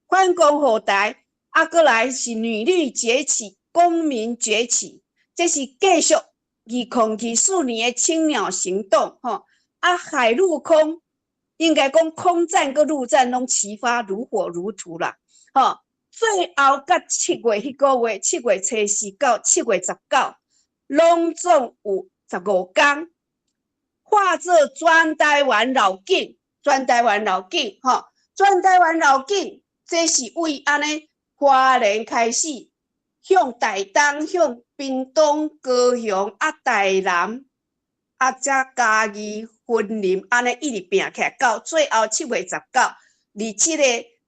B: 反共護台，啊，閣來是女力崛起，公民崛起，這是繼續2024年的青鳥行動，吼，啊，海陸空應該講空戰佮陸戰攏齊發，如火如荼啦，吼，最後到七月彼個月，7月初4到7月19，攏總有15工，化做全台灣繞境，全台灣繞境，吼，全台灣繞境，這是為按呢花蓮開始，向台東、向屏東、高雄、啊台南、啊遮嘉義、雲林，按呢一直拚起來，到最後7月19，佇這個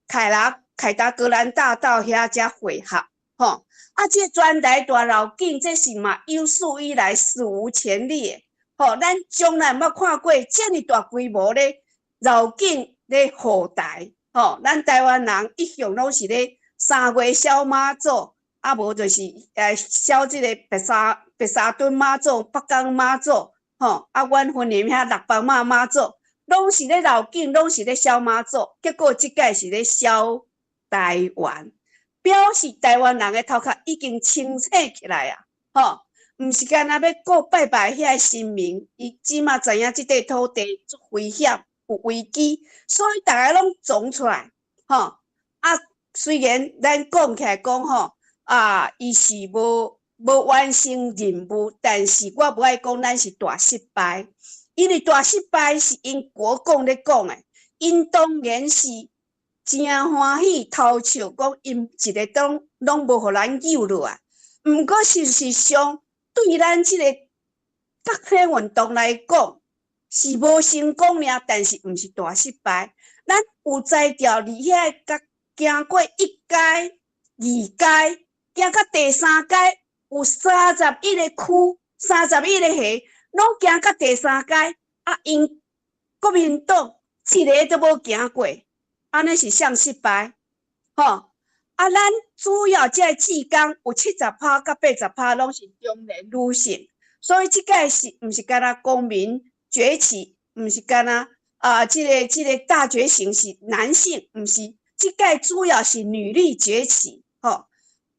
B: 凱達凱達格蘭大道遐遮會合，吼，啊，這個全台大繞境，這是嘛有史以來史無前例的，吼，咱從來毋捌看過遮爾大規模咧繞境咧護台，吼，咱台灣人一向攏是咧3月燒媽祖，啊無就是燒這個白沙屯媽祖、北港媽祖，吼，啊，阮雲林遐六房媽媽祖，攏是咧繞境，攏是咧燒媽祖，結果這擺是咧燒台灣，表示台灣人的頭殼已經清醒起來啊！吼，毋是干焦欲顧拜拜遐神明，伊這馬知影這塊土地足危險，有危機，所以逐家攏總出來，吼啊！雖然咱講起來講吼，啊，伊是無完成任務，但是我無愛講咱是大失敗，因為大失敗是𪜶國共咧講的，𪜶當然是誠歡喜偷笑，講𪜶一个黨攏無予咱救落來。毋過事實上，對咱這個覺醒運動來講，是無成功爾，但是毋是大失敗。咱有才調佇遐共行過一階、二階，行到第三階，有31个區，31个縣，攏行到第三階，啊，𪜶國民黨一个都無行過，按呢是啥失敗？吼！啊，咱主要這个志工有70趴佮80趴攏是中年女性，所以這屆是毋是干焦公民崛起，毋是干焦啊，這個大覺醒是男性，毋是，這屆主要是女力崛起，吼！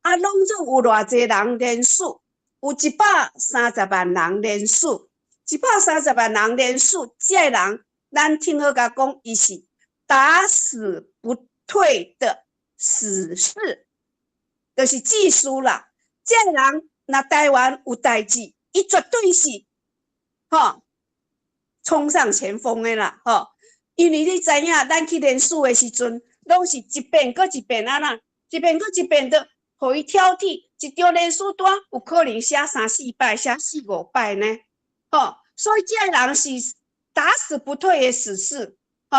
B: 啊，攏總有偌濟人連署，有130萬人連署，一百三十萬人連署，這个人咱聽好共講，伊是打死不退的死士，就是志士啦。這個人若台灣有代誌，伊絕對是吼衝上前鋒的啦，吼。因為你知影，咱去連署的時陣，攏是一遍閣一遍啊啦，一遍閣一遍的，予伊挑剔。一張連署單有可能寫三四擺，寫四五擺呢，吼。所以這個人是打死不退的死士，吼。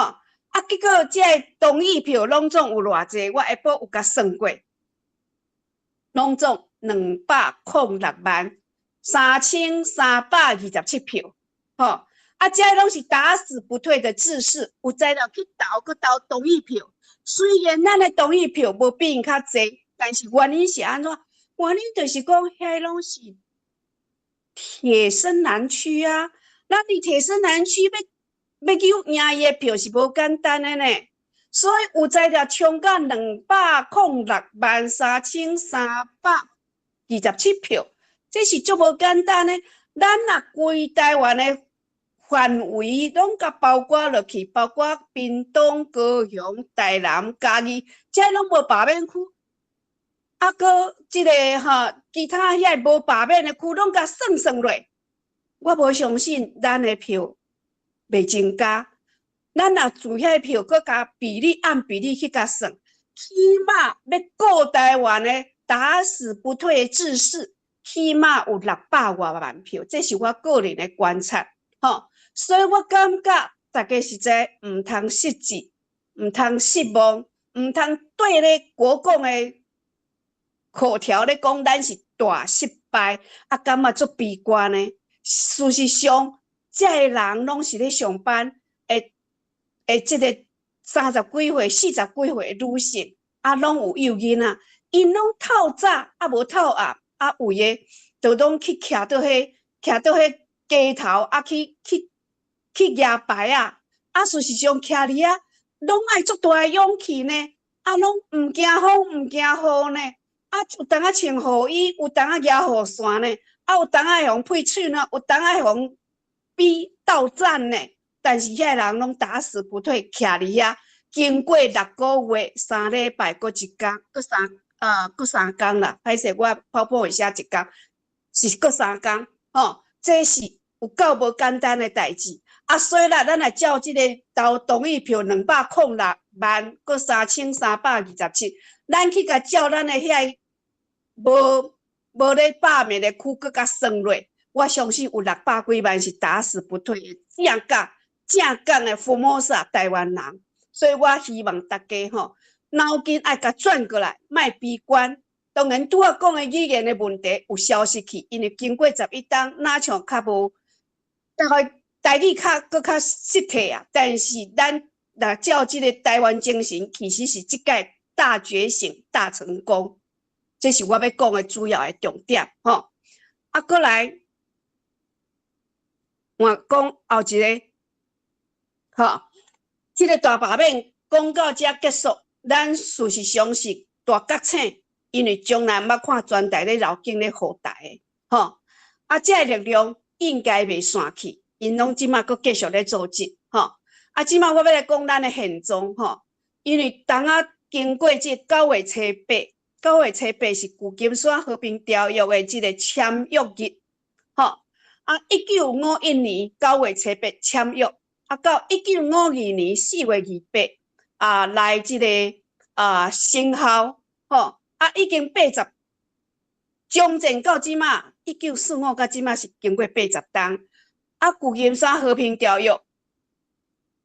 B: 啊，結果這個同意票攏總有偌濟？我下晡有共算過，攏總2063327票，吼。啊，這攏是打死不退的志士，有才料去投，閣投同意票。雖然咱的同意票無比𪜶較濟，但是原因是按怎？原因就是講，遐攏是鐵深藍區啊。咱佇鐵深藍區欲去贏伊的票是無簡單的呢。所以有才料衝到2063327票，這是足無簡單的。咱若規台灣的範圍攏共包括落去，包括屏東、高雄、台南、嘉義，這攏無罷免區。啊，閣這个吼，其他遐無罷免的區攏共算算落，我無相信咱的票袂增加。咱若自遐票，閣共比例按比例去共算，起碼欲顧台灣的打死不退的志士，起碼有600外萬票，這是我個人的觀察，吼。所以我感覺大家實在毋通失志，毋通失望，毋通對咧國共的口條咧講，咱是大失敗，啊，感覺足悲觀呢。事實上，這个人攏是咧上班，會這个30幾歲、40幾歲的女性，啊，攏有幼囡仔，𪜶攏透早，啊無透暗，啊有的就攏去徛佇彼街頭，啊去舉牌仔，啊事實上徛佇遐，攏愛足大的勇氣呢，啊攏毋驚風毋驚雨呢，啊有當仔穿雨衣，有當仔舉雨傘呢，啊有當仔會予噴喙呢，有當仔會予逼到站呢。但是遐人攏打死不退，徛佇遐，經過6個月，3禮拜，閣一工，閣三工啦。歹勢，我跑步會寫一工，是閣三工，吼，這是有夠無簡單的代誌。啊，所以啦，咱來照這個投同意票206萬，閣3327，咱去共照咱的遐無咧罷免的區，閣共算落，我相信有600幾萬是打死不退的，正港。正港的福摩薩台灣人，所以我希望大家吼腦筋愛共轉過來，莫悲觀。當然，拄仔講的語言的問題有消失去，因為經過11冬，若像較無，大概台語較閣較失體啊。但是咱若照這个台灣精神，其實是這屆大覺醒、大成功，這是我欲講的主要的重點吼。啊，閣來，我講後一个。吼，這个大罷免講到這結束，咱事實上是大覺醒，因為從來毋捌看全台咧繞境咧護台的，吼，啊，這個力量應該袂散去，𪜶攏這馬閣繼續咧組織，吼，啊，這馬我欲來講咱的現狀，吼，因為當仔經過這9月初8，9月初8是舊金山和平條約的這個簽約日，吼，啊，1951年9月初8簽約。啊，到1952年4月28啊，來這个啊生效，吼，啊，已經八十，將戰到這馬，1945到這馬是經過80冬。啊，舊金山和平條約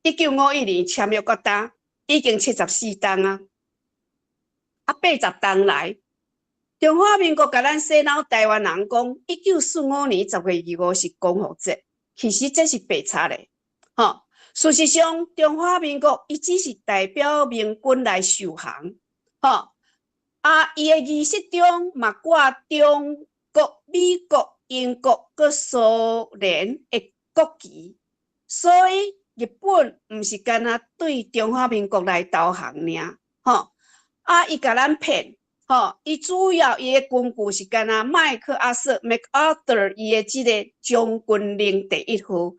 B: ，1951年簽約到今，已經74冬啊。啊，80冬來，中華民國共咱洗腦台灣人講，1945年10月25是光復節，其實這是白賊的，吼。事實上，中華民國伊只是代表民軍來受降，吼。啊，伊的儀式中嘛掛中國、美國、英國閣蘇聯的國旗，所以日本毋是干焦對中華民國來投降爾，吼。啊，伊共咱騙，吼，伊主要伊的根據是干焦麥克阿瑟（MacArthur）伊的這个將軍令第一號，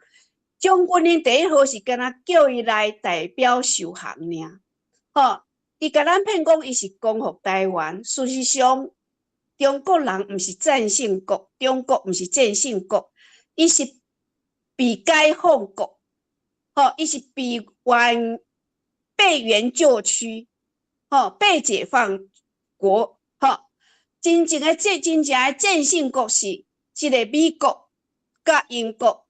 B: 將軍令第一號是干焦叫伊來代表受降爾，吼。伊共咱騙講伊是光復台灣，事實上，中國人毋是戰勝國，中國毋是戰勝國，伊是被解放國，吼，伊是被援救區，吼，被解放國，吼，真正的戰勝國是這个美國佮英國，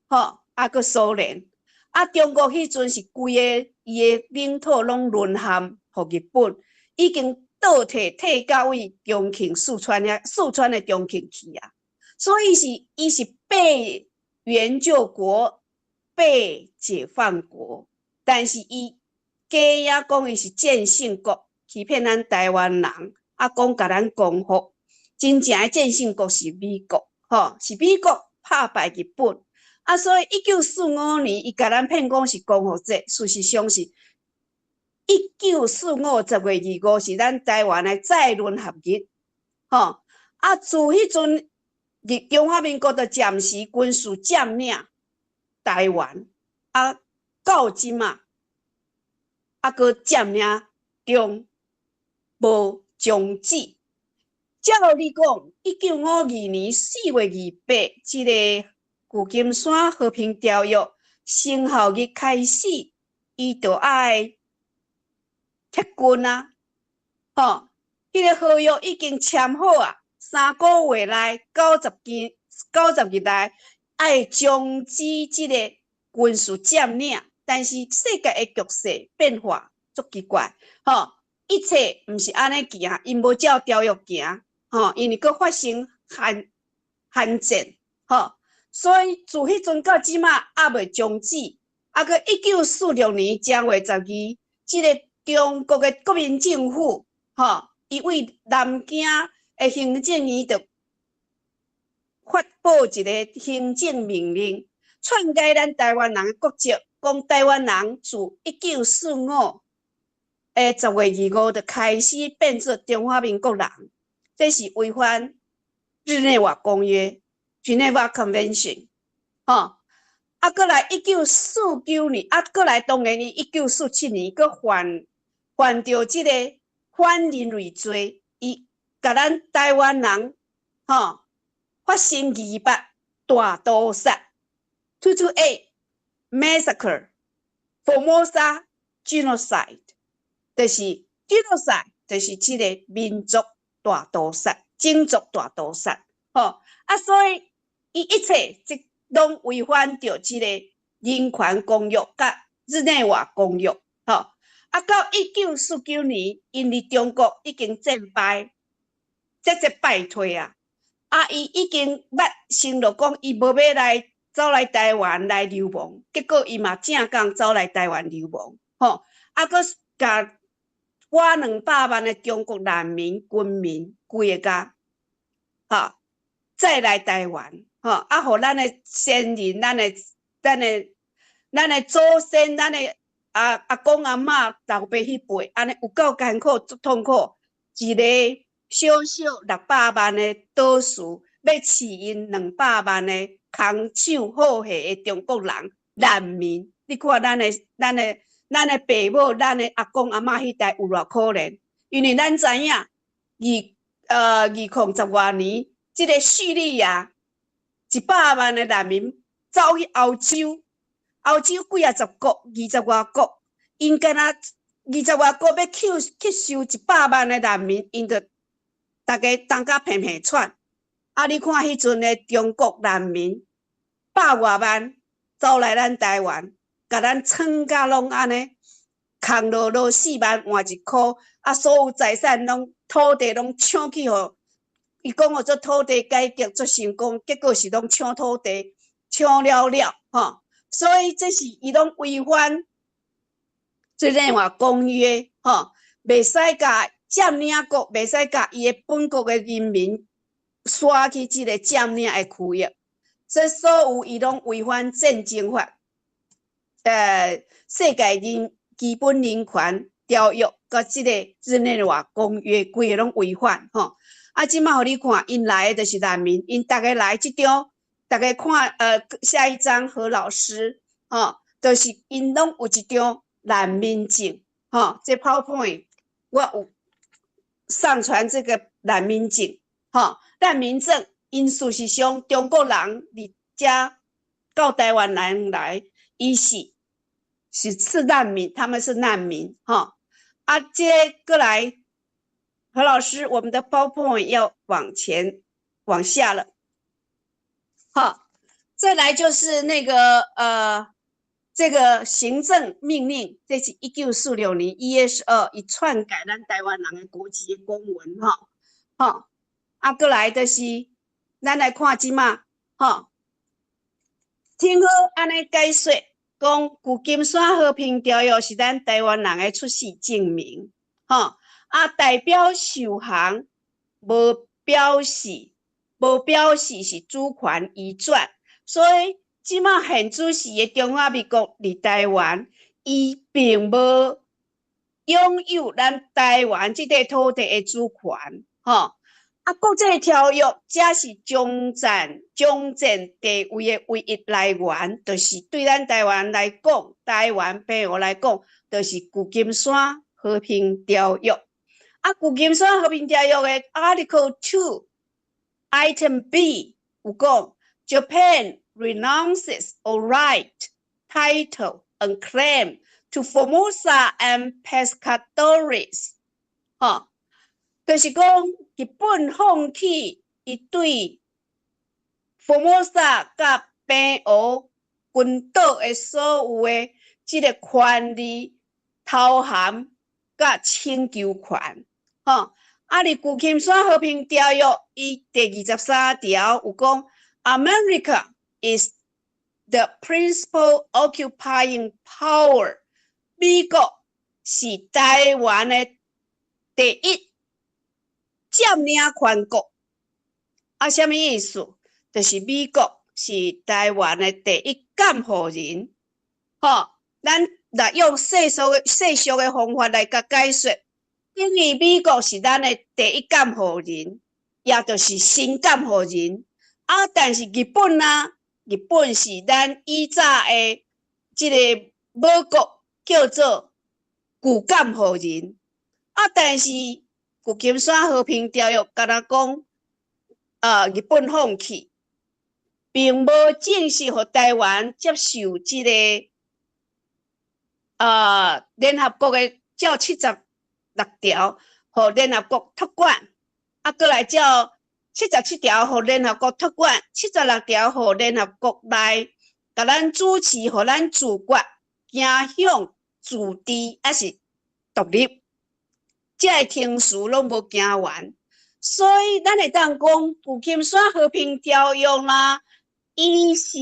B: 吼，啊閣蘇聯，啊中國彼陣是規个伊的領土攏淪陷。予日本已經倒退退到位重慶、四川遐，四川的重慶去啊，所以是伊是被援救國、被解放國，但是伊假影講伊是戰勝國，欺騙咱台灣人，啊講共咱光復，真正的戰勝國是美國，吼，是美國拍敗日本，啊，所以1945年伊共咱騙講是光復節，事實上是1945十月25是咱台灣的再聯合日，吼啊！自彼陣，日中華民國就暫時軍事佔領台灣，啊，到這馬，啊，閣佔領中無終止。照理講，1952年4月28，這个舊金山和平條約生效日開始，伊就愛撤軍啊！吼，彼个合約已經簽好啊，3個月內90日內愛終止這个軍事佔領。但是世界的局勢變化足奇怪，吼，一切毋是按呢行，𪜶無照條約行，吼，因為閣發生韓戰，吼，所以自彼陣到這馬猶未終止，啊，閣1946年正月12，這个中國的國民政府，吼，伊對南京的行政院就發布一个行政命令，篡改咱台灣人的國籍，講台灣人自1945的10月25就開始變做中華民國人，這是違反日內瓦公約（Geneva Convention）。吼，啊，閣來1949年，啊，閣來當然伊1947年閣犯著這个反人類罪，伊共咱台灣人吼發生二八大屠殺（228 Massacre） Formosa Genocide，就是 Genocide，就是這个民族大屠殺、種族大屠殺，吼啊，所以伊一切這攏違反著這个人權公約佮日內瓦公約，吼啊，到1949年，因為中國已經戰敗，節節敗退啊！啊，伊已經捌承諾講，伊無欲來走來台灣來流亡，結果伊嘛正港走來台灣流亡，吼！啊，閣共倚200萬的中國難民軍民規个家，吼，再來台灣，吼，啊，予咱的先人、咱的祖先、咱的阿公阿嬤、老爸彼輩，按呢有夠艱苦、足痛苦，一个小小600萬的島嶼，欲飼𪜶200萬的空手好下的中國人難民，你看咱的爸母、咱的阿公阿嬤彼代有偌可憐？因為咱知影，20十外年，這个敘利亞100萬的難民走去歐洲，歐洲幾仔十國、二十外國，𪜶敢若二十外國欲吸收100萬的難民，𪜶就逐家東甲平平喘。啊！你看彼陣的中國難民百外萬走來咱台灣，共咱創甲攏按呢，空落落4萬換一箍，啊，所有財產攏土地攏搶去予伊講號做土地改革足成功，結果是攏搶土地，搶了了，吼。所以這是伊攏違反日內瓦公約，吼，袂使共佔領國，袂使共伊的本國的人民徙去這個佔領的區域。這所有伊攏違反戰爭法，世界人基本人權條約，佮這個日內瓦公約，規个攏違反，吼。啊，這馬予你看，𪜶來的就是難民，𪜶逐个來這張，逐家看，下一張何老師，吼，就是𪜶攏有一張難民證，吼，這 PowerPoint 我有上傳這個難民證，吼，難民證，𪜶事實上中國人佇遮到台灣人來，伊是難民，他們是難民，吼。啊，接過來，何老師，我們的 PowerPoint 要往前往下了，好，再來就是那個這個行政命令，這是1946年1月12，伊篡改咱台灣人的國籍的公文，吼，吼，啊，過來就是咱來看這馬，吼，聽好按呢解說，講舊金山和平條約是咱台灣人的出世證明，吼，啊，代表受降無表示，無表示是主權移轉，所以這馬現主時的中華民國佇台灣，伊並無擁有咱台灣這塊土地的主權，吼。啊，國際條約才是終戰地位的唯一來源，就是對咱台灣來講，台灣澎湖來講，就是舊金山和平條約。啊，舊金山和平條約的 Article 2 Item B 有講，Japan renounces all right, title and claim to Formosa and Pescadores。吼，就是講日本放棄伊對福摩薩佮澎湖群島的所有的這个權利、頭銜佮請求權。吼，啊，佇舊金山和平條約，伊第23條有講，America is the principal occupying power，美國是台灣的第一佔領權國。啊，啥物意思？就是美國是台灣的第一監護人。吼，咱若用世俗的方法來共解說，等於美國是咱的第一監護人，也就是新監護人。啊，但是日本啊，日本是咱以早的這個母國，叫做舊監護人。啊，但是舊金山和平條約敢若講，日本放棄，並無正式予台灣接受這個聯合國的照76條，予聯合國託管，啊，閣來照77條，予聯合國託管，76條，予聯合國來共咱主持，予咱自決，走向自治，抑是獨立，這个程序攏無行完，所以咱會當講舊金山和平條約啦，伊是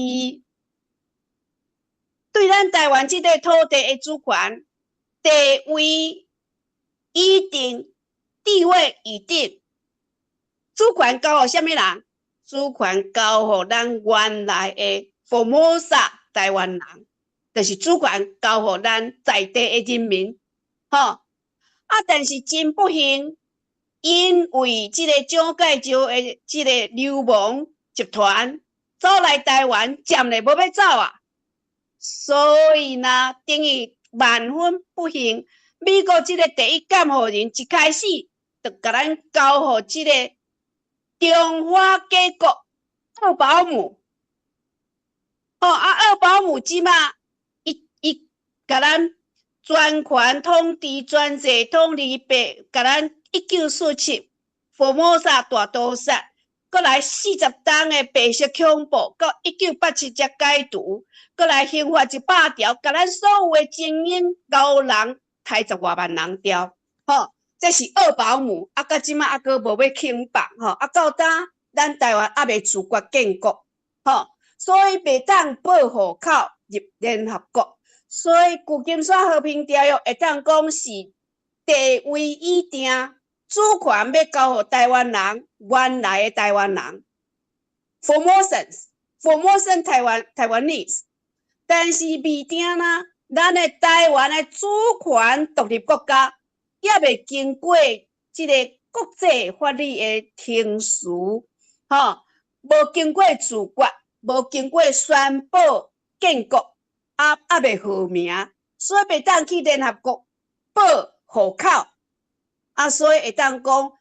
B: 對咱台灣這塊土地的主權地位已定，地位已定，主權交予啥物人？主權交予咱原來的福摩薩台灣人，就是主權交予咱在地的人民，吼。啊，但是真不幸，因為這個蔣介石的這個流氓集團走來台灣，佔咧無欲走啊，所以呢，等於萬分不幸，美國這個第一監護人一開始就共咱交予這個中華帝國二保姆。哦，啊，二保姆這馬伊共咱專權統治、專制統治，白共咱1947福摩薩大屠殺，閣來40冬的白色恐怖，到1987才解除，閣來刑法100條，共咱所有的精英高人刣10外萬人掉，吼。這是二鮑姆，啊，到這擺猶閣無欲肯放吼，啊，到今咱台灣猶未自決建國，吼，所以袂當報戶口入聯合國。所以舊金山和平條約會當講是地位已定，主權欲交予台灣人，原來的台灣人，Formosans，Formosan 台灣 Taiwanese，但是未定啦，咱的台灣的主權獨立國家，猶未經過這個國際法律的程序，吼，無經過自決，無經過宣布建國，啊，猶未號名，所以袂當去聯合國報戶口，啊，所以會當講，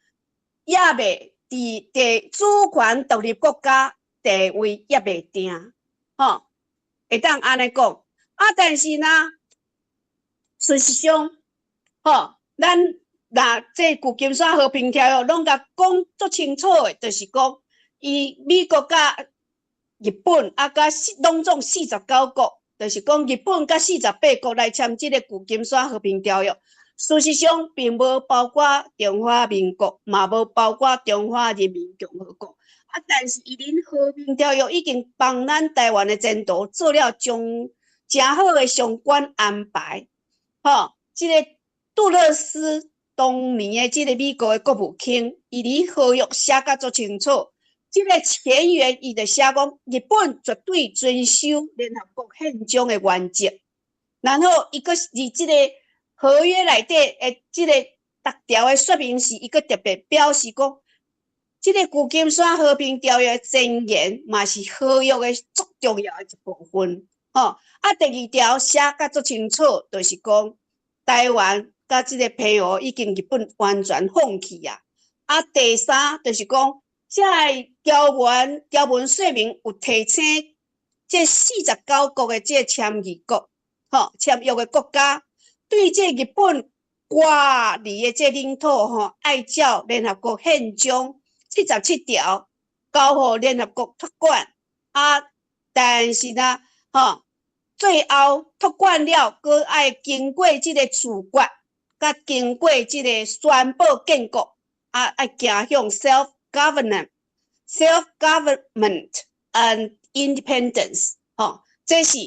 B: 猶未佇地主權獨立國家地位猶未定，吼，會當按呢講，啊，但是呢，事實上，吼，咱若這舊金山和平條約攏共講足清楚的，就是講，伊美國佮日本啊，佮攏總49國，就是講日本佮48國來簽這個舊金山和平條約。事實上，並無包括中華民國，嘛無包括中華人民共和國。啊，但是伊恁和平條約已經幫咱台灣的前途做了將誠好的相關安排。吼，這個杜勒斯當年的這個美國的國務卿，伊佇合約寫甲足清楚。這個前言伊就寫講，日本絕對遵守聯合國憲章的原則。然後伊閣佇這個合約內底的這個逐條的說明是，伊閣特別表示講，這個舊金山和平條約前言嘛是合約的足重要的一部分。吼，啊，第二條寫甲足清楚，就是講台灣佮這個澎湖已經日本完全放棄啊。啊，第三就是講，這个條文說明有提醒這49國的這個參與國，吼，簽約的國家，對這日本割離的這領土，吼，愛照聯合國憲章77條交予聯合國託管。啊，但是呢，吼，最後託管了，閣愛經過這個自決，佮經過這個宣布建國，啊，愛行向 self government、self government and independence，吼，這是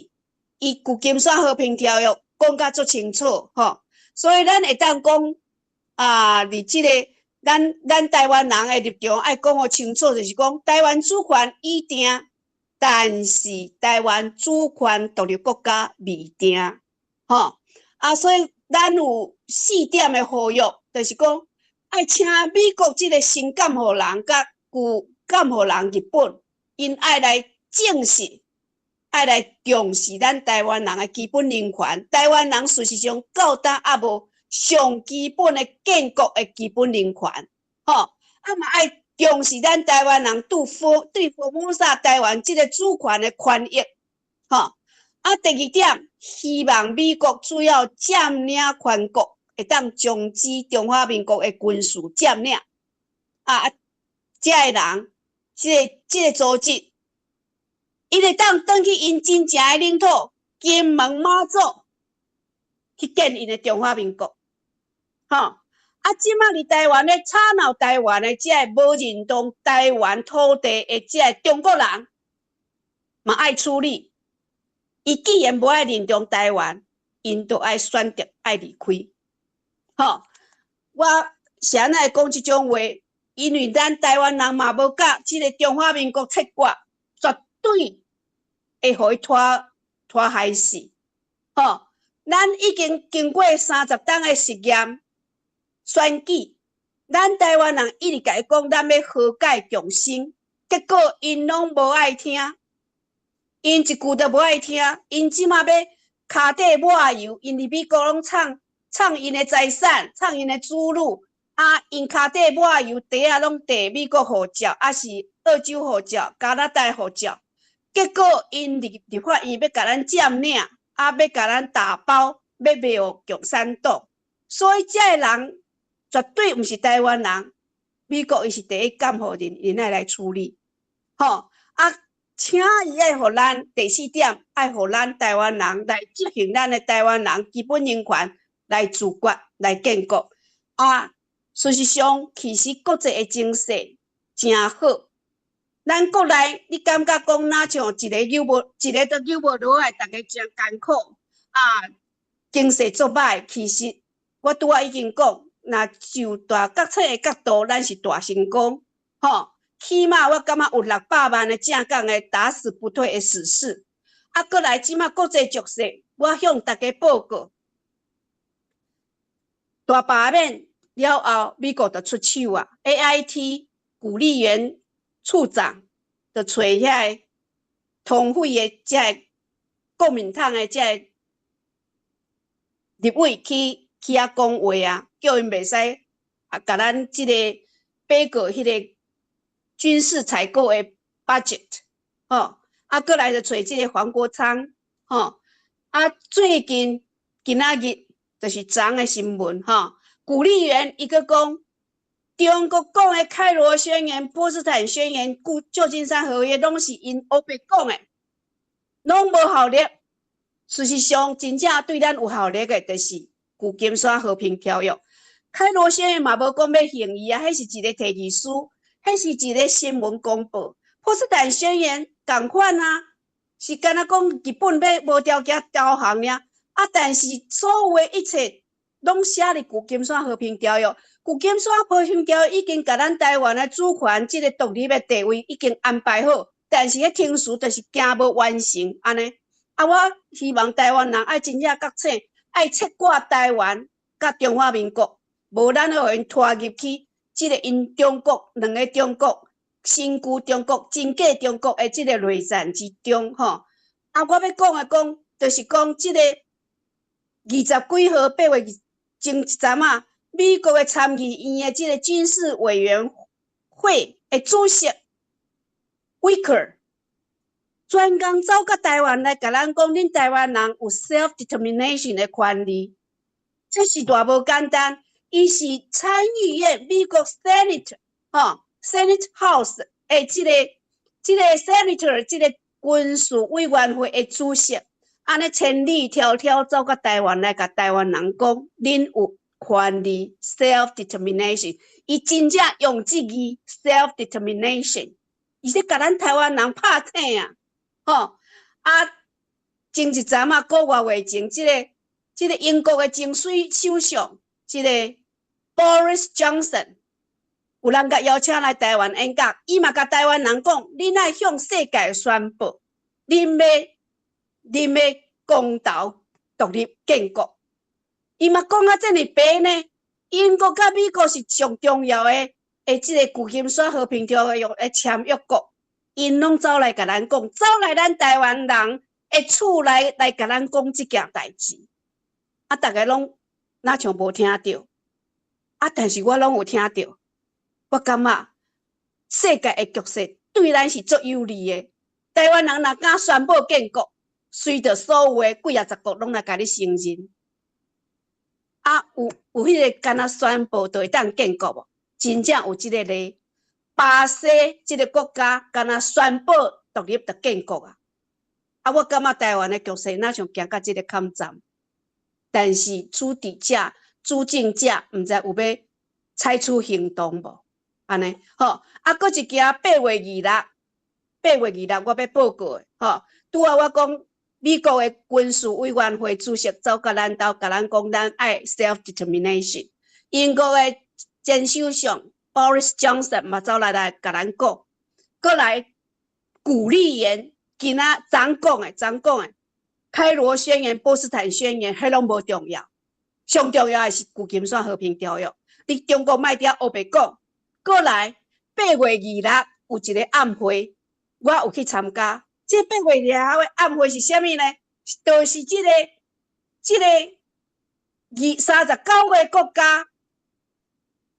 B: 伊舊金山和平條約講甲足清楚，吼，所以咱會當講啊，佇這個咱台灣人的立場愛講予清楚，就是講台灣主權已定，但是台灣主權獨立國家未定，吼，啊，所以咱有四點的呼籲，就是講愛請美國這個新監護人佮舊監護人日本，𪜶愛來正視，愛來重視咱台灣人的基本人權。台灣人事實上到今猶無上基本的建國的基本人權，吼，啊嘛愛重視咱台灣人對福摩薩台灣這個主權的權益，吼。啊，第二點，希望美國主要佔領權國會當終止中華民國的軍事佔領。啊，這个人，這個組織，伊會當轉去𪜶真正的領土，金門馬祖去建𪜶的中華民國，吼。啊，這擺佇台灣咧吵鬧台灣的這个無認同台灣土地的這个中國人，嘛愛處理。伊既然無愛認同台灣，𪜶就愛選擇愛離開。吼，我是按怎會講這種話？因為咱台灣人嘛無佮這個中華民國切割，絕對會予伊拖害死。吼，咱已經經過30冬的實驗選舉，咱台灣人一直共伊講，咱欲和解共生，結果𪜶攏無愛聽，𪜶一句都無愛聽，𪜶這馬欲跤底抹油，𪜶佇美國攏藏藏𪜶的財產，藏𪜶的子女，啊，𪜶跤底抹油，袋仔攏綴美國護照，抑是澳洲護照、加拿大護照，結果𪜶入立法院欲共咱佔領，啊，欲共咱打包，欲賣予共產黨，所以這个人絕對毋是台灣人，美國伊是第一監護人，𪜶愛來處理，吼啊，請伊愛予咱第四點，愛予咱台灣人來執行咱的台灣人基本人權，來自決，來建國，啊，事實上，其實國際的情勢誠好。咱國內，你感覺講若像一个扭無，一个都扭無落來，逐家誠艱苦啊，經濟足歹。其實我拄仔已經講，若就大決策的角度，咱是大成功，吼。起碼我感覺有600萬的正港的打死不退的死士。啊，閣來這馬國際局勢，我向大家報告，大罷免了後，美國就出手啊，AIT 古立元處長就揣遐个通匪的這个國民黨的這个立委去遐講話啊，叫𪜶袂使啊，共咱這個報告彼个軍事採購的 budget，吼，啊，閣來就揣這个黃國昌，吼，啊，最近今仔日就是昨的新聞，吼，古立元伊閣講，中國講的開羅宣言、波茨坦宣言、舊金山和約，攏是𪜶烏白講的，攏無效力。事實上，真正對咱有效力的，就是舊金山和平條約。開羅宣言嘛無講欲行伊啊，彼是一个提議書，彼是一个新聞公報。波茨坦宣言仝款啊，是敢若講日本欲無條件投降爾。啊，但是所有的一切攏寫佇舊金山和平條約。舊金山和平條約已經共咱台灣的主權、這个獨立的地位已經安排好，但是彼程序就是行無完成按呢。啊，我希望台灣人愛真正覺醒，愛切割台灣佮中華民國，無咱會予𪜶拖入去這个𪜶中國兩个中國、新舊中國、真假中國的這个內戰之中，吼。啊，我欲講的講，就是講這个20幾號8月前一陣仔，美國的參議院的這个軍事委員會的主席威克專工走到台灣來，共咱講，恁台灣人有 self determination 的權利，這是偌無簡單。伊是參議院美國 Senate 吼 Senate House 的這个 Senator 這个軍事委員會的主席，按呢千里迢迢走到台灣來，共台灣人講，恁有權利 self determination。伊真正用這字 self determination，伊咧共咱台灣人拍醒啊！吼啊！前一陣仔個外月前，這个英國的前首相，這个 Boris Johnson，有人共邀請來台灣演講，伊嘛共台灣人講，恁愛向世界宣布，恁欲公投獨立建國。伊嘛講啊遮爾白呢？英國佮美國是上重要的這个舊金山和平條約的簽約國。𪜶攏走來共咱講，走來咱台灣人的厝內來共咱講這件代誌，啊，逐家攏若像無聽著，啊，但是我攏有聽著。我感覺世界的局勢對咱是足有利的。台灣人若敢宣布建國，隨著所有的幾仔十國攏來共你承認。啊，有彼个敢若宣布就會當建國無？真正有這个例。巴西這个國家敢若宣布獨立就建國啊！啊，我感覺台灣的局勢若像行到這个坎站，但是主治者、主政者毋知有欲採取行動無？按呢吼，啊，閣一件8月26，8月26我欲報告的吼。拄仔我講美國的軍事委員會主席走到咱兜，共咱講咱愛 self determination。英國的前首相 Boris Johnson 嘛走來共咱講，閣來古立言今仔昨講的，昨講的開羅宣言、波茨坦宣言，彼攏無重要，上重要的是舊金山和平條約。你中國莫佇遐烏白講，閣來8月26有一个暗會，我有去參加。這8月26的暗會是啥物呢？就是這个39個國家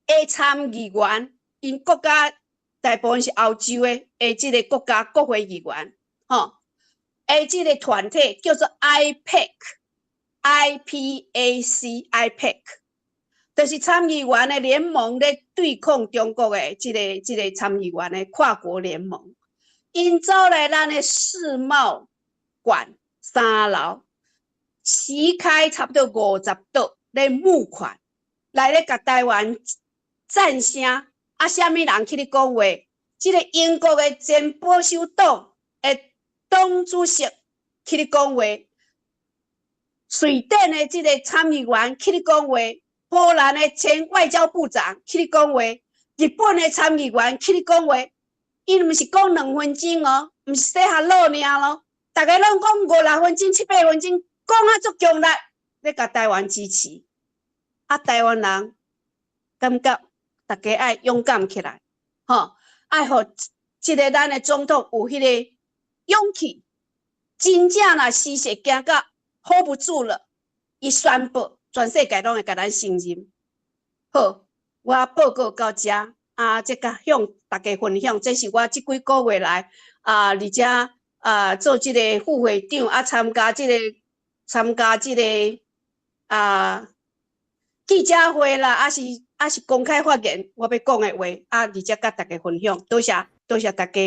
B: 的參議員，𪜶國家大部分是歐洲的這个國家國會議員，吼，的這个團體叫做 IPAC，IPAC，IPAC，就是參議員的聯盟咧對抗中國的這个參議員的跨國聯盟。𪜶走來咱的世貿館三樓，齊開差不多50桌咧募款，來咧共台灣贊聲，啊，啥物人起咧講話？這个英國的前保守黨的黨主席起咧講話，瑞典的這个參議員起咧講話，波蘭的前外交部長起咧講話，日本的參議員起咧講話，𪜶毋是講2分鐘哦，毋是 say hello 爾咯，逐家攏講五六分鐘、七八分鐘，講啊足強力，咧共台灣支持。啊，台灣人感覺逐家愛勇敢起來，吼，愛予這个咱的總統有彼个勇氣，真正若時勢行到 hold 不住了，伊宣布全世界攏會共咱承認。好，我報告到遮，啊，這個向大家分享，這是我這幾個月來啊，而且啊做這个副會長啊，參加這个啊記者會啦，抑是公開發言，我欲講的話啊，而且佮大家分享，多謝多謝大家，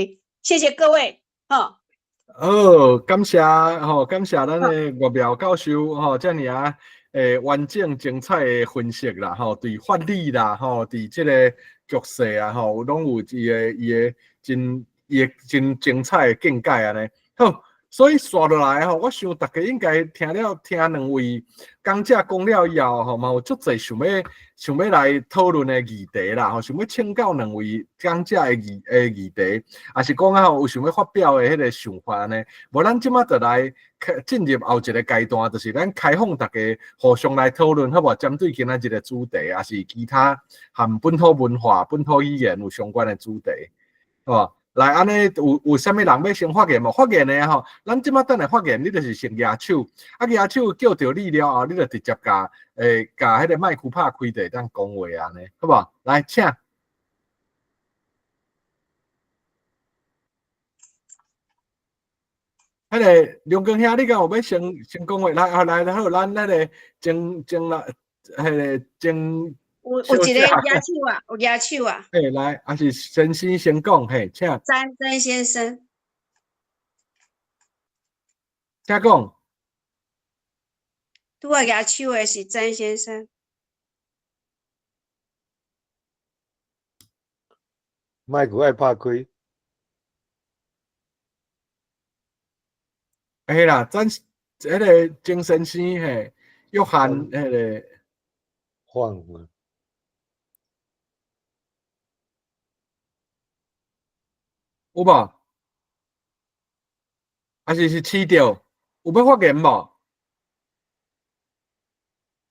B: 謝謝各位，吼。
C: 好，感謝吼，感謝咱的岳苗教授吼，遮爾啊完整精彩的分析啦，吼，對法理啦，吼，佇這个局勢啊，吼，攏有伊的真精彩的見解按呢。好，所以紲落來吼，我想大家應該聽了聽兩位講者講了以後吼，嘛有足濟想欲來討論的議題啦，吼，想欲請教兩位講者的議題，抑是講啊吼有想欲發表的彼个想法按呢。無咱這馬就來進入後一个階段，就是咱開放大家互相來討論，好無？針對今仔日的主題，抑是其他和本土文化、本土語言有相關的主題，好無？來，按呢有啥物人欲先發言無？發言的吼，咱這馬等下發言，你就是先舉手，啊舉手叫著你了後，你就直接共彼个麥克拍開就會當講話按呢，好無？來，請。彼个梁光兄，你敢有欲先講話？來啊，來來好，咱彼个前前來，彼个前。
B: 有一个舉手啊，有舉手啊。
C: 嘿，來，抑是先生先講，嘿，請。
B: 詹詹先生，
C: 請講。
B: 拄仔舉手的是詹先生。
A: 麥克愛拍開。
C: 嘿啦，詹，彼个曾先生嘿，約翰彼个。
A: 換啊。
C: 有無？抑是是試著？有欲發言無？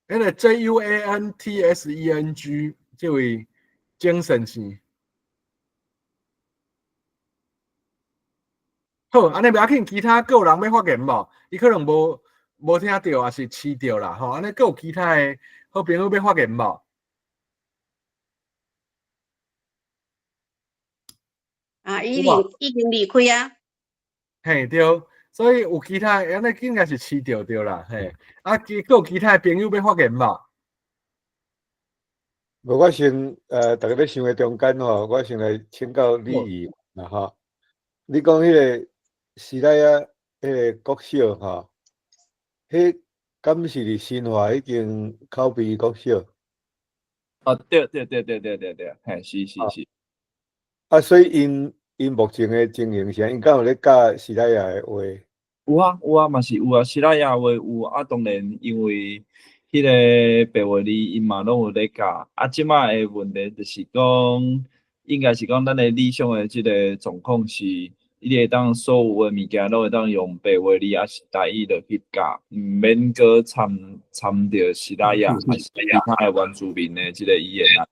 C: 彼个 JUANTSENG 這位曾先生。好，按呢袂要緊，其他閣有人欲發言無？伊可能無聽著，抑是試著啦，吼。按呢閣有其他的好朋友欲發言無？
B: 啊，已經離開啊。
C: 嘿，對，所以有其他，按呢應該是試著對啦，嘿。啊，閣有其他的朋友欲發言無？
A: 無，我先逐家咧想的中間吼，我先來請教李議員啦吼。你講彼个時代啊，彼個國小吼，彼敢是佇新華彼間口碑國小？
D: 哦，對對對對對對對，嘿，是是是。
A: 啊，所以𪜶目前的情形是，𪜶敢有咧教西拉雅的話？
D: 有啊有啊，嘛是有啊，西拉雅話有啊。當然，因為彼个白話字，𪜶嘛攏有咧教。啊，這馬的問題就是講，應該是講咱的理想的這個狀況是，伊會當所有的物件攏會當用白話字，抑是台語落去教，毋免閣摻著西拉雅，抑是其他的原住民的這个語言啊。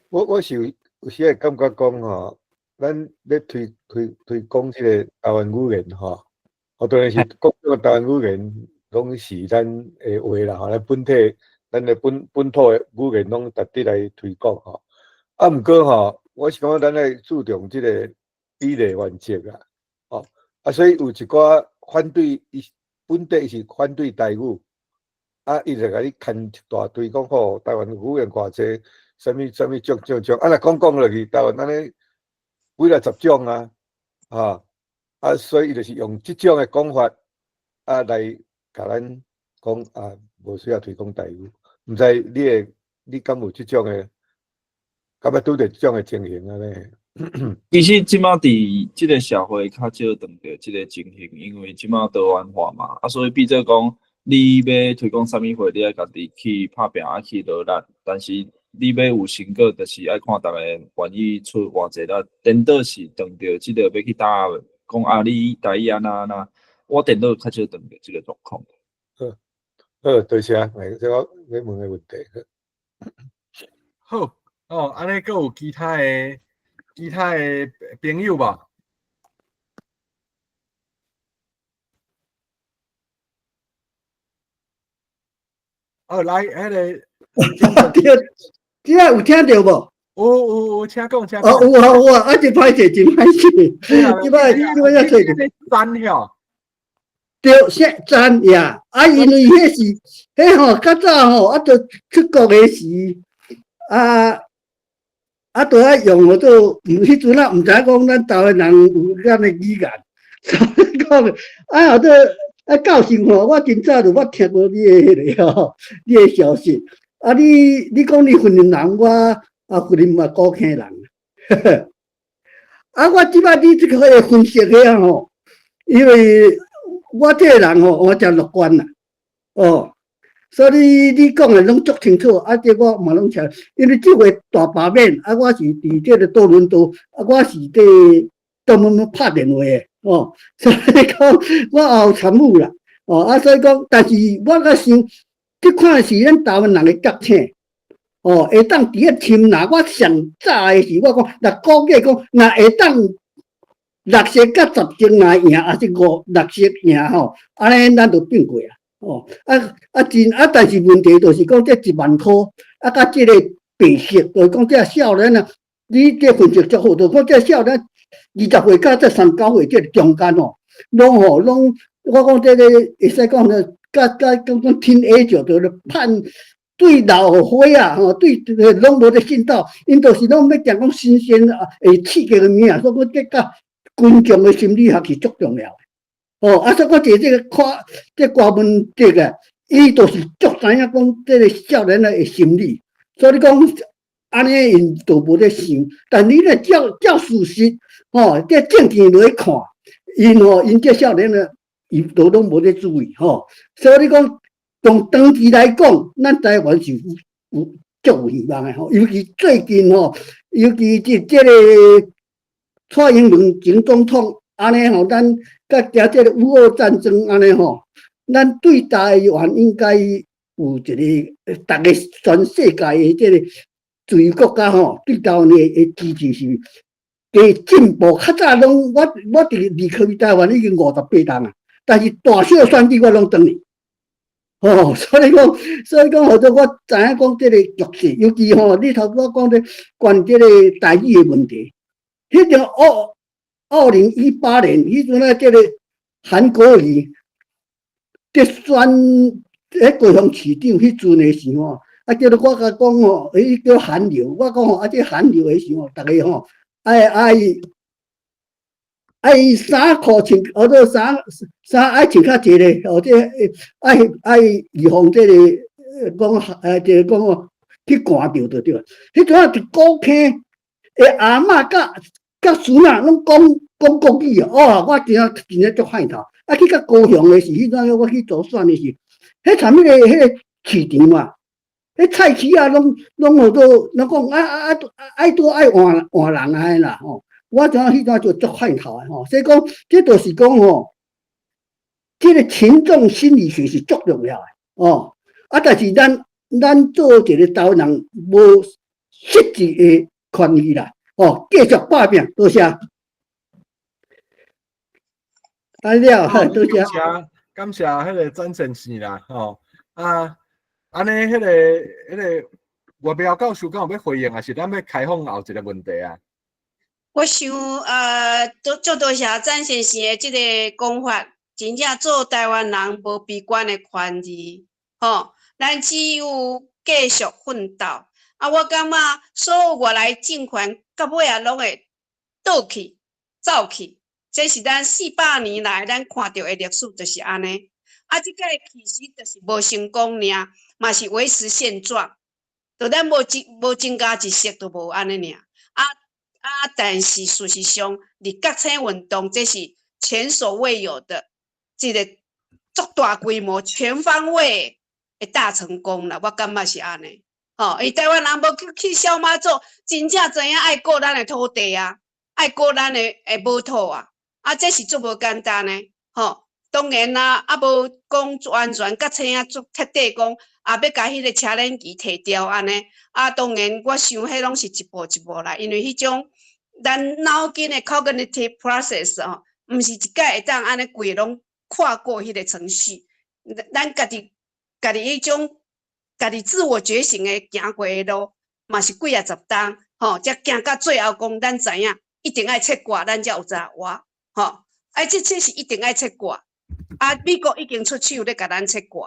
A: 我是有時會感覺講吼，咱咧推廣這个台灣語言吼，哦，當然是講這个台灣語言攏是咱的話啦，吼，咱本體、咱的本土的語言攏值得來推廣吼。啊，毋過吼，我是感覺咱愛注重這个比例原則啦，哦，啊，所以有一寡反對，伊本底是反對台語，啊，伊就共你牽一大堆講吼，台灣語言偌濟。啥物啥物種種種，啊若講講落去，台灣按呢幾若十種啊，哈，啊，所以伊就是用這種的講法啊來共咱講啊，無需要推廣台語，毋知你的你敢有這種的，敢捌拄著這種的情形按呢？
D: 其實這馬佇這个社會較少碰著這个情形，因為這馬多元化嘛，啊，所以變做講，你欲推廣啥物貨，你愛家己去拍拚，愛去努力。但是你欲有成果，就是愛看逐个願意出偌濟力。顛倒是碰著這个欲去打講啊，你台語按怎按怎，我顛倒較少碰著這个狀況。
A: 好，好，多謝，來，這我欲問的問題。
C: 好，哦，按呢閣有其他的朋友無？哦，來，彼个，
F: 對，這下有聽著無？
C: 有有有，請講，請講。
F: 哦，有啊有啊，啊真歹勢，真歹勢，這擺這擺才揣著。
C: 讚吼。
F: 對，姓詹呀，啊，因為彼是，彼吼較早吼，啊，著出國的時，啊。啊，著愛用號做，彼陣啊，毋知影講咱台灣人有按呢語言，所以講啊，號做啊教授吼，我真早就捌聽過你的彼个吼，你的消息。啊，你講你雲林人，我啊雲林嘛古坑人。啊，我這擺你這個會分析遐吼，因為我這个人吼，我誠樂觀啦，哦。所以你講的攏足清楚，啊，這我嘛攏聽，因為這回大罷免，啊，我是佇這个多倫多，啊，我是佇專門拍電話的，哦，所以講我也有參與啦，哦，啊，所以講，但是我較想，這款是咱台灣人的覺醒，哦，會當佇咧深藍，我上早的時，我講，若估計講，若會當6席佮10席若贏，抑是5、6席贏吼，按呢咱就變過啊。哦，啊啊真啊，但是問題就是講這1萬箍，啊，佮這个白色，就是講這少年啊，你這分析足好，就講這少年20歲佮這39歲這个中間吼，攏吼攏，我講這个會使講呢，佮佮講講 teenager 就是叛對老歲仔吼，對攏無咧信道，𪜶就是攏欲行講新鮮啊，會刺激的物仔，所以講這佮群眾的心理學是足重要的。哦，啊，所以我坐這个看這郭文哲啊，伊就是足知影講這个少年仔的心理，所以你講按呢𪜶就無咧想，但你若照照事實，吼，這證件落去看，𪜶吼𪜶這少年仔，伊都攏無咧注意吼，所以你講從長期來講，咱台灣是有足有希望的吼，尤其最近吼，尤其這個蔡英文前總統。按呢吼，咱佮行這个烏俄戰爭按呢吼，咱對台灣應該有一个，逐个全世界的這个自由國家吼，對台灣的支持是加進步。較早攏我佇離開台灣已經58冬啊，但是大小選舉我攏轉去。哦，所以講，號做我知影講這个局勢，尤其吼，你頭拄仔講咧關這个台語的問題，彼個哦。2018年，彼陣啊，這个韓國瑜佇選彼高雄市長彼陣的時吼，啊，叫做我共講吼，彼叫韓流，我講吼，啊，這韓流的時吼，逐个吼愛愛愛衫褲穿，或者衫衫愛穿較濟咧，或者愛愛預防這个講這個講吼去寒著就對。彼陣啊，佇古坑的阿嬤佮佮孫仔攏講講國語啊！哦，我真正真正足歹頭。啊，去到高雄的時，彼陣我去做選的時，彼啥物个彼个市場嘛，彼菜市仔攏攏號做，攏講啊啊啊愛拄愛換換人按呢啦吼。我知影彼陣就足歹頭的吼。所以講，這就是講吼，這个群眾心理學是足重要的哦。啊，但是咱做一个台灣人無實質的權利啦。哦，繼續拍拚，多謝。啊了，多謝。
C: 感謝彼个詹先生啦，吼啊，按呢，彼个外表教授敢有欲回應，抑是咱欲開放後一个問題啊？
B: 我想，多足多謝詹先生的這个講法，真正做台灣人無悲觀的權利，吼，咱只有繼續奮鬥。啊，我感覺所有外來政權到尾仔攏會倒去、走去，這是咱400年來咱看著的歷史，就是按呢。啊，這個其實就是無成功爾，嘛是維持現狀。就咱無增加一色都無按呢爾。啊啊！但是事實上，伫覺醒運動，這是前所未有的，這个足大規模、全方位的大成功啦。我感覺是按呢。吼，伊台灣人無去痟媽祖，真正知影愛顧咱的土地啊，愛顧咱的寶土啊。啊，這是足無簡單的，吼。當然啦，啊無講完全覺醒啊足徹底講，啊欲共彼个車輪機提掉按呢。啊，當然我想彼攏是一步一步來，因為彼種咱腦筋的 cognitive process 吼，毋是一擺會當按呢規个攏跨過彼个程序。咱家己彼種家己自我覺醒的行過的路，嘛是幾仔十冬，吼，才行到最後講，咱知影一定愛切割，咱才有才活，吼。啊，這是一定愛切割。啊，美國已經出手咧，共咱切割，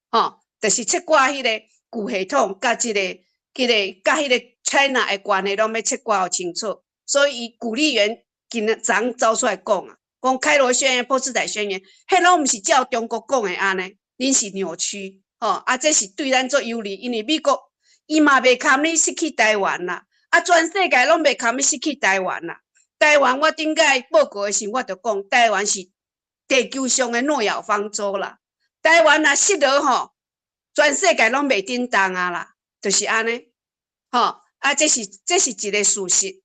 B: 吼，就是切割彼个舊系統，佮這个、彼个、佮彼个 China 的關係，攏欲切割予清楚。所以，伊古麗媛今仔昨走出來講啊，講開羅宣言、波茨坦宣言，彼攏毋是照中國講的按呢，恁是扭曲，吼，啊，這是對咱足有利，因為美國伊嘛袂堪你失去台灣啦，啊，全世界攏袂堪你失去台灣啦。台灣，我頂擺報告的時，我就講台灣是地球上的諾亞方舟啦。台灣若失落吼，全世界攏袂振動啊啦，就是按呢，吼，啊，這是一個事實。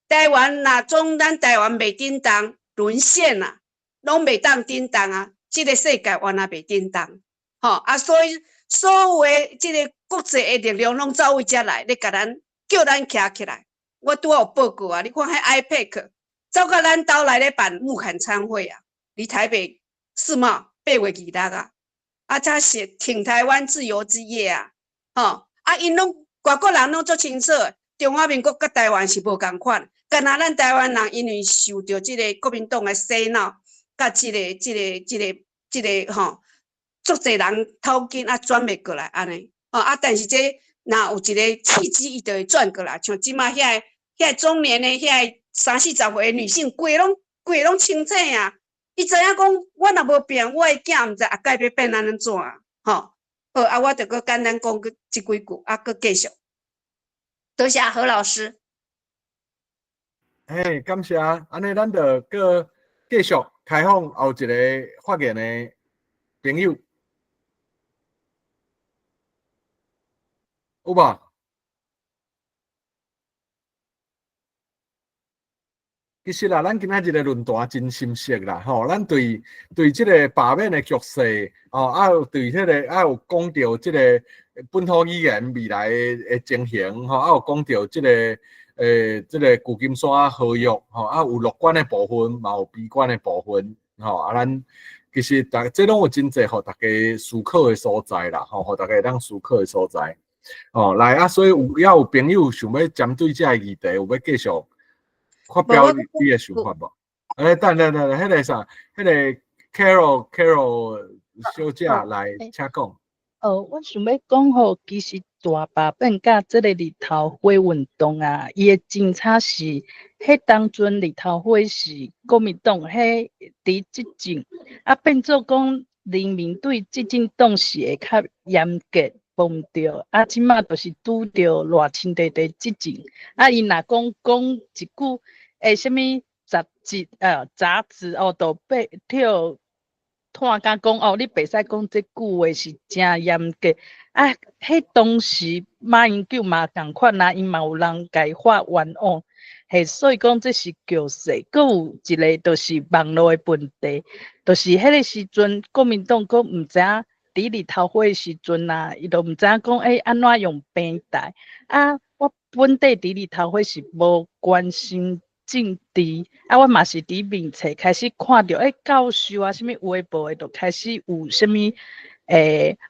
B: 台灣若總咱台灣袂振動，淪陷啦，攏袂當振動啊！這個世界原來袂振動，吼啊！所以所有的這个國際的力量攏走位遮來，咧共咱叫咱徛起來。我拄仔有報告啊，你看彼 APEC 走到咱兜來咧辦烏坎參會啊，佇台北世貿8月26啊，啊，才是挺台灣自由之夜啊，吼啊！𪜶攏外國人攏足清楚，中華民國佮台灣是無仝款。敢若咱台灣人因為受著這个國民黨的洗腦，佮這个、這个、這个、這个吼，足濟人頭筋啊轉袂過來按呢，吼啊！但是這若有一个契機，伊就會轉過來。像這馬遐个中年的遐个三四十歲的女性，規个攏清醒啊！伊知影講，我若無變，我的囝毋知後蓋欲變按怎啊？吼，好啊，我就閣簡單講閣這幾句，啊，閣繼續。多謝何老師。
C: 嘿，感謝。按呢，咱就閣繼續開放後一個發言的朋友，有無？其實啦，咱今仔日的論壇真深色啦，吼！咱對這个罷免的局勢，哦，啊有對彼个啊有講著這个本土語言未來的情形，吼，啊有講著這个這个舊金山合約，吼，啊有樂觀的部分，嘛有悲觀的部分，吼，啊咱其實逐這攏有真濟，予大家思考的所在啦，吼，予大家會當思考的所在，哦，來啊，所以有猶有朋友想欲針對這个議題，有欲繼續發表你的想法無？欸，等等等，彼个啥，彼个 Carol 小姐來，請講。
E: 哦，我想欲講吼，其實大罷免佮這个日頭花運動啊，伊的政策是，彼當陣日頭花是國民黨彼佇執政，啊變做講人民對執政黨是會較嚴格，無毋對。啊，這馬就是拄著賴清德佇執政，啊，伊若講講一句，欸，啥物雜誌啊，雜誌哦，都被挑拖甲講哦，你袂使講這句話是誠嚴格。啊，彼當時馬英九嘛仝款啊，伊嘛有人共伊發冤枉，嘿，所以講這是局勢。閣有一个就是網路的問題，就是彼个時陣國民黨閣毋知影佇日頭花的時陣啊，伊都毋知影講欸按怎用平台。啊，我本底佇日頭花是無關心政治，啊，我嘛是佇面冊開始看著，欸，教授啊，啥物有的無的，就開始有啥物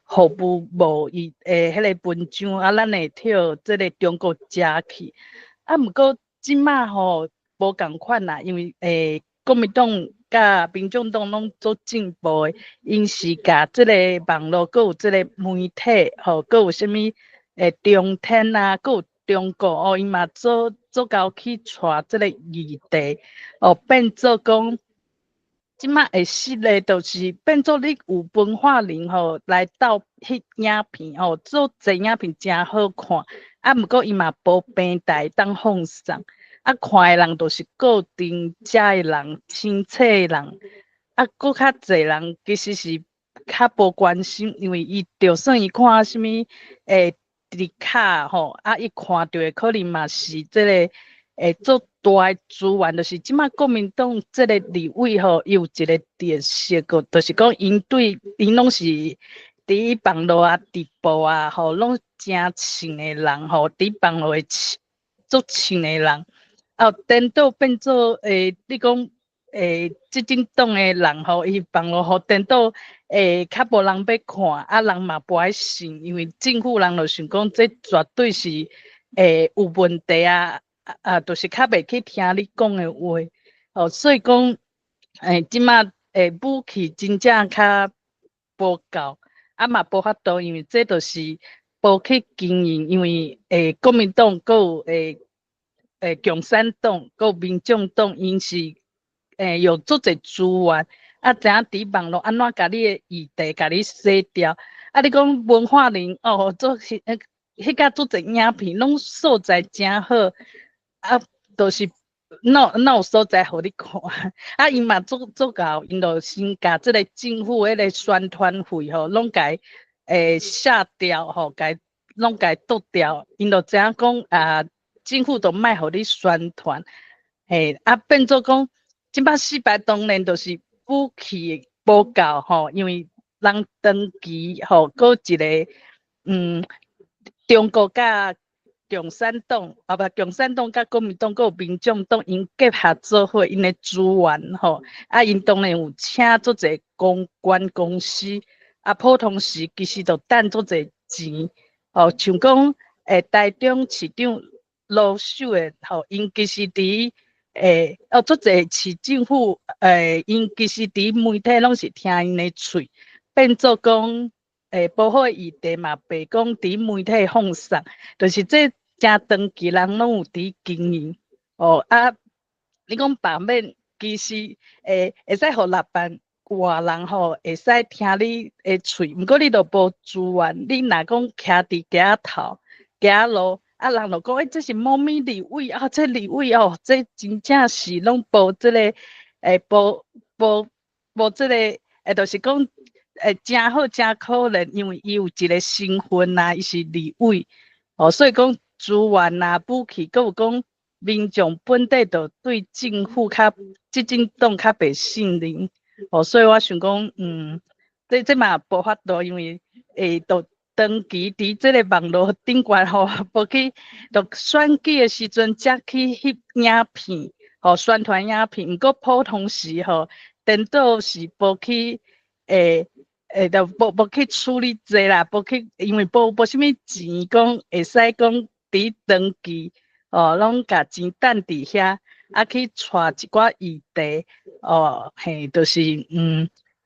E: 服務貿易的彼个文章，啊，咱會予這个中國食去。啊，毋過這馬吼無仝款啦，因為國民黨佮民眾黨攏足進步的，𪜶是共這个網路，閣有這个媒體，吼，閣有啥物中天啊，閣有中國哦，伊嘛做做𠢕去帶這个議題，哦，變做講，這馬會失的，就是變做你有文化人吼來鬥翕影片吼，做濟影片誠好看，啊，毋過伊嘛無平台當放送，啊，看的人就是固定遮的人、親戚的人，啊，閣較濟人其實是較無關心，因為伊就算伊看啥物迪卡吼，啊，伊看著的可能嘛是這個做大的資源，就是這馬國民黨這個立委吼，伊有一個特色個，就是講𪜶對𪜶攏是佇網路啊、直播啊，吼，攏誠凊的人吼，佇網路會足凊的人，啊，顛倒變做你講執政黨的人吼，伊網路吼顛倒較無人欲看，啊，人嘛無愛信，因為政府人就想講這絕對是有問題啊。啊，就是較袂去聽你講的話，哦，所以講，這馬武器真正較無夠，啊嘛無法度，因為這就是無去經營，因為國民黨閣有共產黨，閣有民眾黨，𪜶是有足濟資源，啊，知影佇網路按怎共你的議題共你洗掉，啊，你講文化人哦，做彼個足濟影片，攏素材誠好。啊，就是哪有所在予你看？啊，𪜶嘛足足𠢕，𪜶就先共這个政府彼个宣傳費吼，攏共下掉吼，共攏共剁掉。𪜶就知影講啊，政府都莫予你宣傳，嘿，啊變做講，這擺失敗當然就是武器無夠吼，因為人長期吼，閣一个中國佮共產黨，啊無共產黨佮國民黨，閣有民眾黨，𪜶結合做伙，𪜶的資源吼，啊，𪜶當然有請足濟公關公司，啊，普通時其實就趁足濟錢，吼，像講台中市長盧秀燕吼，𪜶其實佇哦，足濟市政府，𪜶其實佇媒體攏是聽𪜶的喙，變做講，無好的議題嘛，袂講佇媒體放送，就是這誠長期人攏有佇經營，哦啊，你講罷免，其實會使予六萬外人吼，會使聽你的喙，毋過你都無資源，你若講徛佇街頭、街路，啊，人就講，這是某物立委啊，這立委哦，這真正是攏無這個，無無無這個，就是講，誠好誠可憐，因為伊有一個身份啊，伊是立委，哦，所以講資源啊、武器，閣有講民眾本底就對政府較執政黨較袂信任，哦，所以我想講，這這嘛無法度，因為都長期佇這个網路頂懸吼，無去，就選舉的時陣才去翕影片，吼，宣傳影片。毋過普通時吼，顛倒是無去，就無無去處理這啦，無去，因為無無啥物錢，講會使講佇長期，哦，攏共錢等佇遐，啊去帶一寡議題，哦，嘿，就是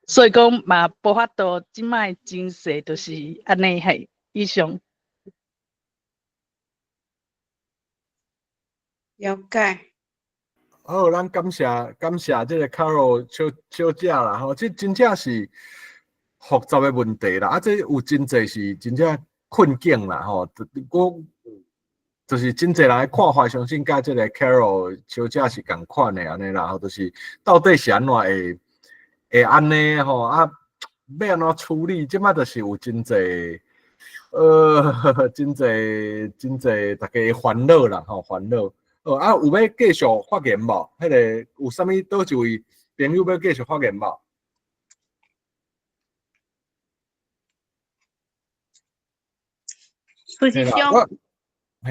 E: 所以講嘛，無法度，這擺情勢就是按呢嘿，以上。
B: 了解。
C: 好，咱感謝感謝這个 Carol 小小姐啦，吼，這真正是複雜的問題啦，啊，這有真濟是真正困境啦，吼，我就是真濟人的看法，相信佮這个 Carol 小姐是仝款的按呢啦，吼，就是到底是按怎會會按呢吼，啊，欲按怎處理？這擺就是有真濟，真濟真濟大家煩惱啦，吼，煩惱。啊，有欲繼續發言無？彼个有啥物佗一位朋友欲繼續發言無？
B: 事實上，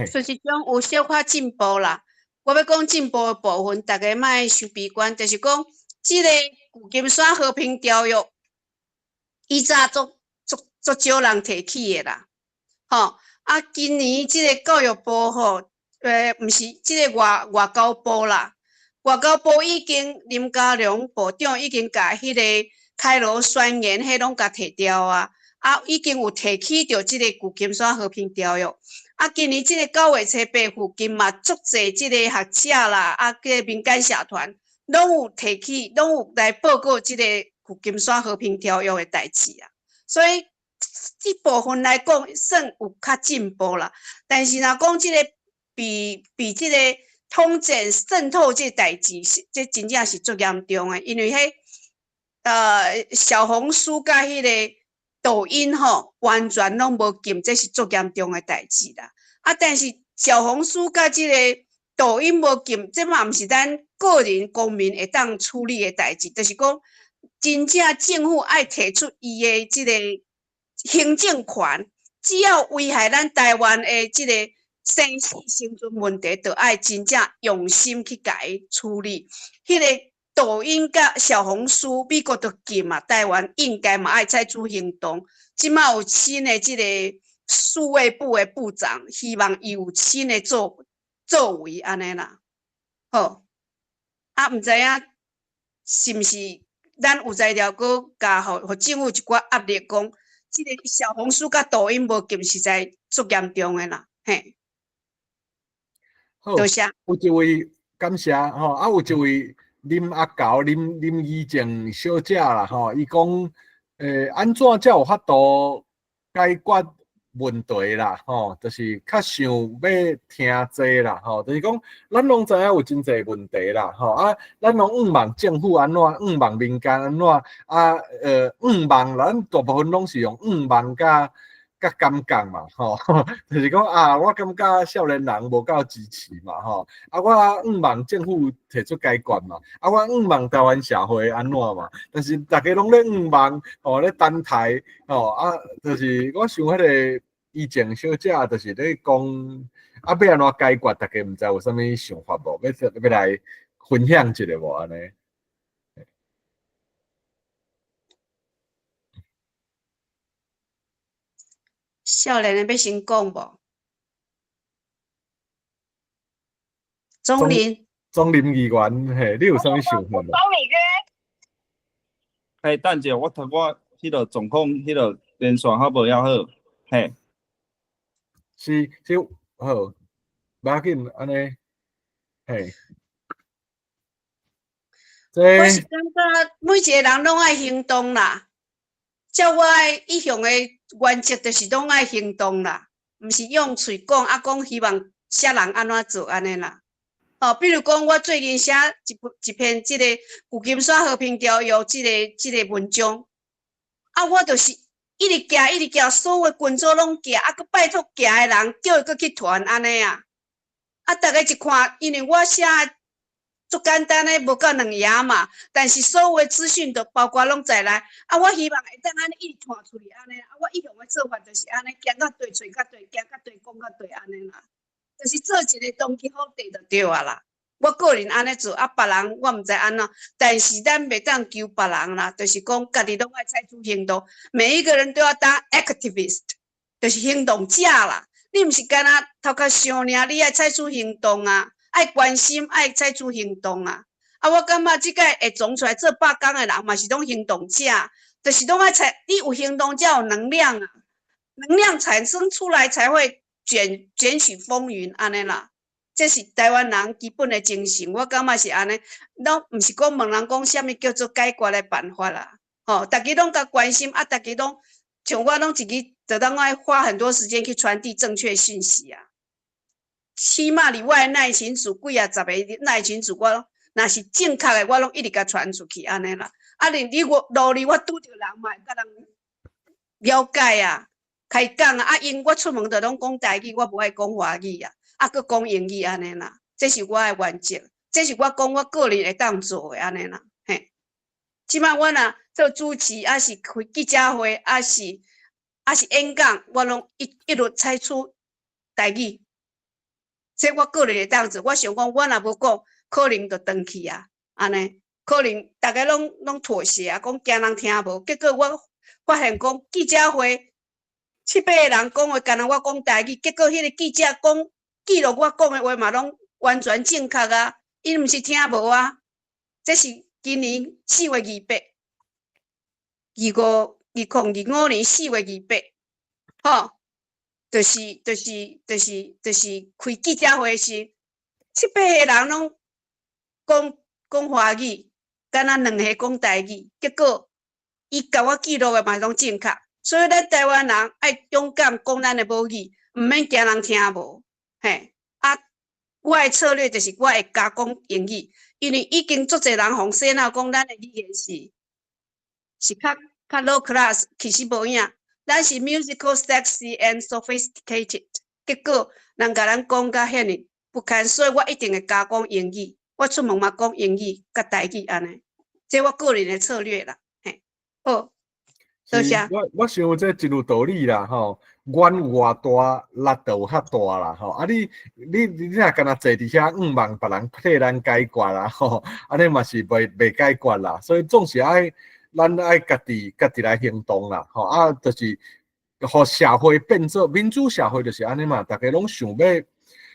B: 事實上有小可進步啦。我欲講進步的部分，大家莫傷悲觀，就是講這个舊金山和平條約，以早足足足少人提起的啦。吼，啊，今年這个教育部吼，毋是這个外外交部啦，外交部已經林佳龍部長已經共彼个開羅宣言，彼攏共提掉啊，啊，已經有提起著這个舊金山和平條約。啊，今年這个9月初八附近嘛，足濟這个學者啦，啊，這个民間社團攏有提起，攏有來報告這個舊金山和平條約的代誌啊。所以這部分來講，算有較進步啦。但是若講這個比這個統戰滲透這個代誌，這真正是足嚴重的，因為彼小紅書佮彼個抖音吼，完全攏無禁，這是足嚴重的代誌啦。啊，但是小紅書佮這個抖音無禁，這嘛毋是咱個人公民會當處理的代誌，就是講真正政府愛提出伊的這個行政權，只要危害咱台灣的這個生死生存問題，就愛真正用心去共伊處理。彼個抖音佮小紅書，美國都禁啊，台灣應該嘛愛採取行動。這馬有新的這個數位部的部長，希望伊有新的作為按呢啦。好，啊，毋知影是毋是咱有才調閣共予政府一寡壓力，講這個小紅書佮抖音無禁，實在足嚴重的啦，嘿。
C: 好，
B: 多謝。
C: 有一位感謝吼，啊，有一位林阿狗林怡靜小姐啦吼，伊講，按怎才有法度解決問題啦吼？就是較想欲聽這啦吼，就是講，咱攏知影有真濟問題啦吼，啊，咱攏向望政府按怎，向望民間按怎，啊，向望，咱大部分攏是用向望佮感覺嘛，吼，就是講啊，我感覺少年人無夠支持嘛，吼，啊，我向望政府提出解決嘛，啊，我向望台灣社會按怎嘛，但是逐家攏咧向望，吼，咧等待，吼，啊，就是我想彼個以前小姐就是咧講，啊，欲按怎解決，逐家毋知有啥物想法無？欲來分享一下無按呢？
B: 少年的欲先講無？鍾林，
C: 鍾林議員，嘿，你有啥物想法無？
D: 嘿，等者，我頭我彼個狀況，彼個連線較無遐好，嘿。
C: 是是，好，無要緊，按呢，嘿。
B: 我是感覺每一個人攏愛行動啦。照我一向的原則，就是攏愛行動啦，毋是用喙講啊，講希望啥人按怎做按呢啦。哦，比如講，我最近寫一篇這個舊金山和平條約這個文章，啊，我就是一直寄，一直寄，所有群組攏寄，啊，閣拜託寄的人叫伊閣去傳按呢啊。啊，逐家一看，因為我寫足簡單的，無夠兩頁嘛，但是所有的資訊都包括攏在內。啊，我希望會當按呢一直傳出去按呢。啊，我一向的做法就是按呢，行較對，揣較對，行較對，講較對按呢啦。就是做一個當機好地就對啊啦。我個人按呢做，啊，別人我毋知按怎，但是咱袂當求別人啦，就是講家己攏愛採取行動，每一個人都要當 activist，就是行動者啦。你毋是干焦頭殼想爾，你愛採取行動啊！愛關心，愛採取行動啊！啊，我感覺這擺會總出來做罷工的人嘛是攏行動者，就是攏愛採，你有行動才有能量啊，能量產生出來才會捲起風雲按呢啦。這是台灣人基本的精神，我感覺是按呢，攏毋是講問人講啥物叫做解決的辦法啦。吼，逐家攏共關心啊，逐家攏像我攏一直就當愛花很多時間去傳遞正確訊息啊。起碼佇我的內群組幾啊十個內群組，我若是正確的，我攏一直共傳出去按呢啦。啊，你我路裡我拄著人嘛會共人了解啊，開講啊。啊，因我出門就攏講台語，我無愛講華語啊，啊，閣講英語按呢啦。這是我的原則，這是我講我個人會當做的按呢啦。嘿，這擺我若做主持，抑是開記者會，抑是演講，我攏一律採取台語。這我個人會當做，我想講，我若無講，可能就斷去啊，按呢，可能逐家攏妥協啊，講驚人聽無，結果我發現講記者會七八個人講話，干焦我講台語，結果彼個記者講記錄我講的話嘛，攏完全正確啊，𪜶毋是聽無啊，這是今年4月28，2025年4月28，吼。就是開記者會時，七八個人攏講講華語，敢若兩个講台語，結果伊共我記錄的嘛攏正確。所以咱台灣人愛勇敢講咱的母語，毋免驚人聽無。嘿，啊，我的策略就是我會加講英語，因為已經足濟人予洗腦講咱的語言是較 low class，其實無影，咱是 musical, sexy and sophisticated。結果人共咱講甲遐爾不堪，所以我一定會加講英語。我出門嘛講英語佮台語按呢，這我個人的策略啦。嘿，好，多謝。
C: 我想這真有道理啦，吼，願偌大，力就有較大啦，吼。啊你若干焦坐佇遐向望別人替咱解決啦，吼，按呢嘛是袂解決啦。所以總是愛咱愛家己來行動啦，吼啊，就是予社會變做民主社會就是按呢嘛，逐家攏想欲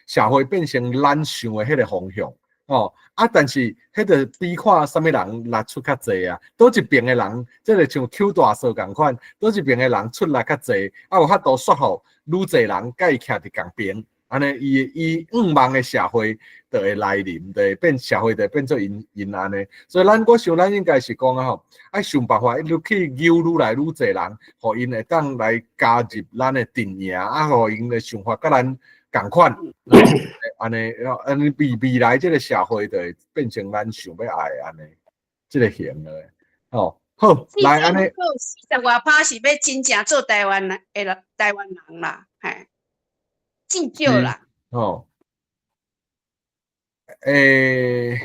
C: 社會變成咱想的彼个方向。吼啊！但是彼個比看啥物人力出較濟啊？佗一爿的人，這個像邱大嫂仝款，佗一爿的人出力較濟，啊有法度說服愈濟人佮伊徛佇仝爿，按呢伊向望的社會就會來臨，就會變社會就會變做𪜶按呢。所以咱我想咱應該是講啊吼，愛想辦法愈去揪愈來愈濟人，予𪜶會當來加入咱的陣營，啊，予𪜶的想法佮咱仝款，按呢，按呢未來這个社會就會變成咱想欲愛的按呢，這个型的，吼，好，來按呢。
B: 40外趴是欲真正做台灣人的台灣人啦，嘿，至少啦。
C: 吼，欸，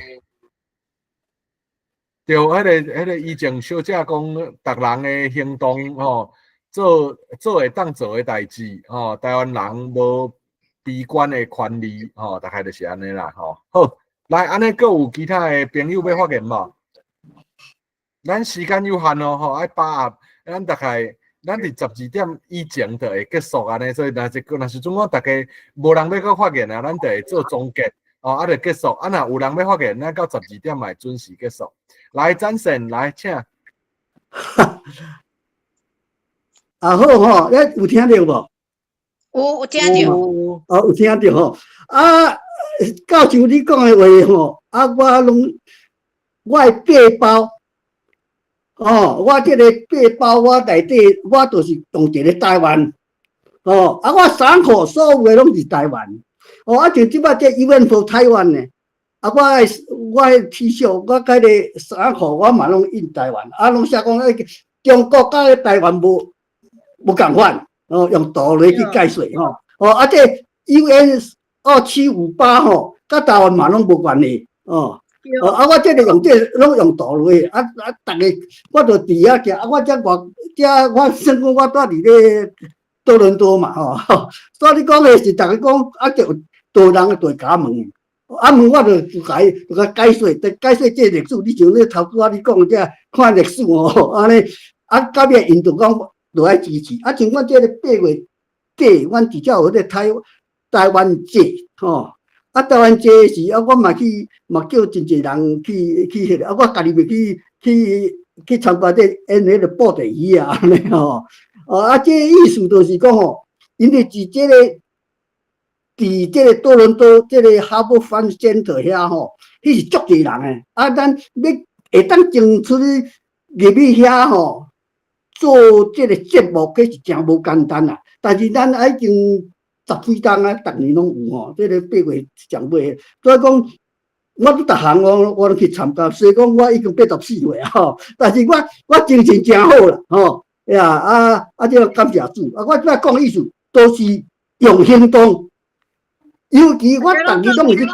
C: 對，彼个以前小姐講，逐人的行動吼，做會當做的代誌，吼，台灣人無悲觀的權利，吼，大概就是按呢啦，吼。好，來，按呢，閣有其他的朋友欲發言無？咱時間有限哦，吼，愛把握。咱大概，咱佇12點以前就會結束按呢，所以若是準講逐家無人欲閣發言啊，咱就會做總結，哦，啊，就結束。啊，若有人欲發言，咱到十二點嘛會準時結束。來，展勝，來，請。
F: 啊好吼，你有聽著無？
B: 有聽著。
F: 哦，有聽著吼。啊，教授你講的話吼，啊，我攏我的背包，哦，我這个背包我內底我就是用一个台灣，哦，啊，我衫褲所有的攏是台灣，哦，啊，像這擺這 UN for 台灣呢，啊，我的 T 恤，我佮个衫褲我嘛攏印台灣，啊，攏寫講欸，中國佮台灣無仝款。哦，用道理去解釋吼，哦，啊，這 UN 2758吼，佮台灣嘛攏無關係，哦，哦，啊，我這个用這攏用道理，啊啊，逐个我就佇遐行，啊，我遮外遮我算講我住佇咧多倫多嘛，吼，所以你講的是逐个講，啊，就多人就會共問，啊問我就共伊就共解說，解說這歷史，你像你頭拄仔你講這看歷史吼，按呢，啊，到尾𪜶就講。就愛支持，啊，像阮這个8月底，阮直接有彼个台灣節，吼，啊，台灣節時啊，我嘛去，嘛叫真濟人去彼个，啊，我家己袂去參加這演彼个布袋戲啊，按呢吼，啊，這个意思就是講吼，因為佇這个多倫多這个 Harbourfront Centre 遐吼，彼是足濟人的，啊，咱欲會當爭出去入去遐吼，做這个節目，彼是誠無簡單啦。但是咱已經十幾冬啊，逐年攏有吼，這个8月上尾，所以講我逐項我攏去參加。雖講我已經84歲啊吼，但是我精神誠好啦吼。呀啊啊！這個感謝主啊！我這擺講意思都是用行動，尤其我逐日攏會去，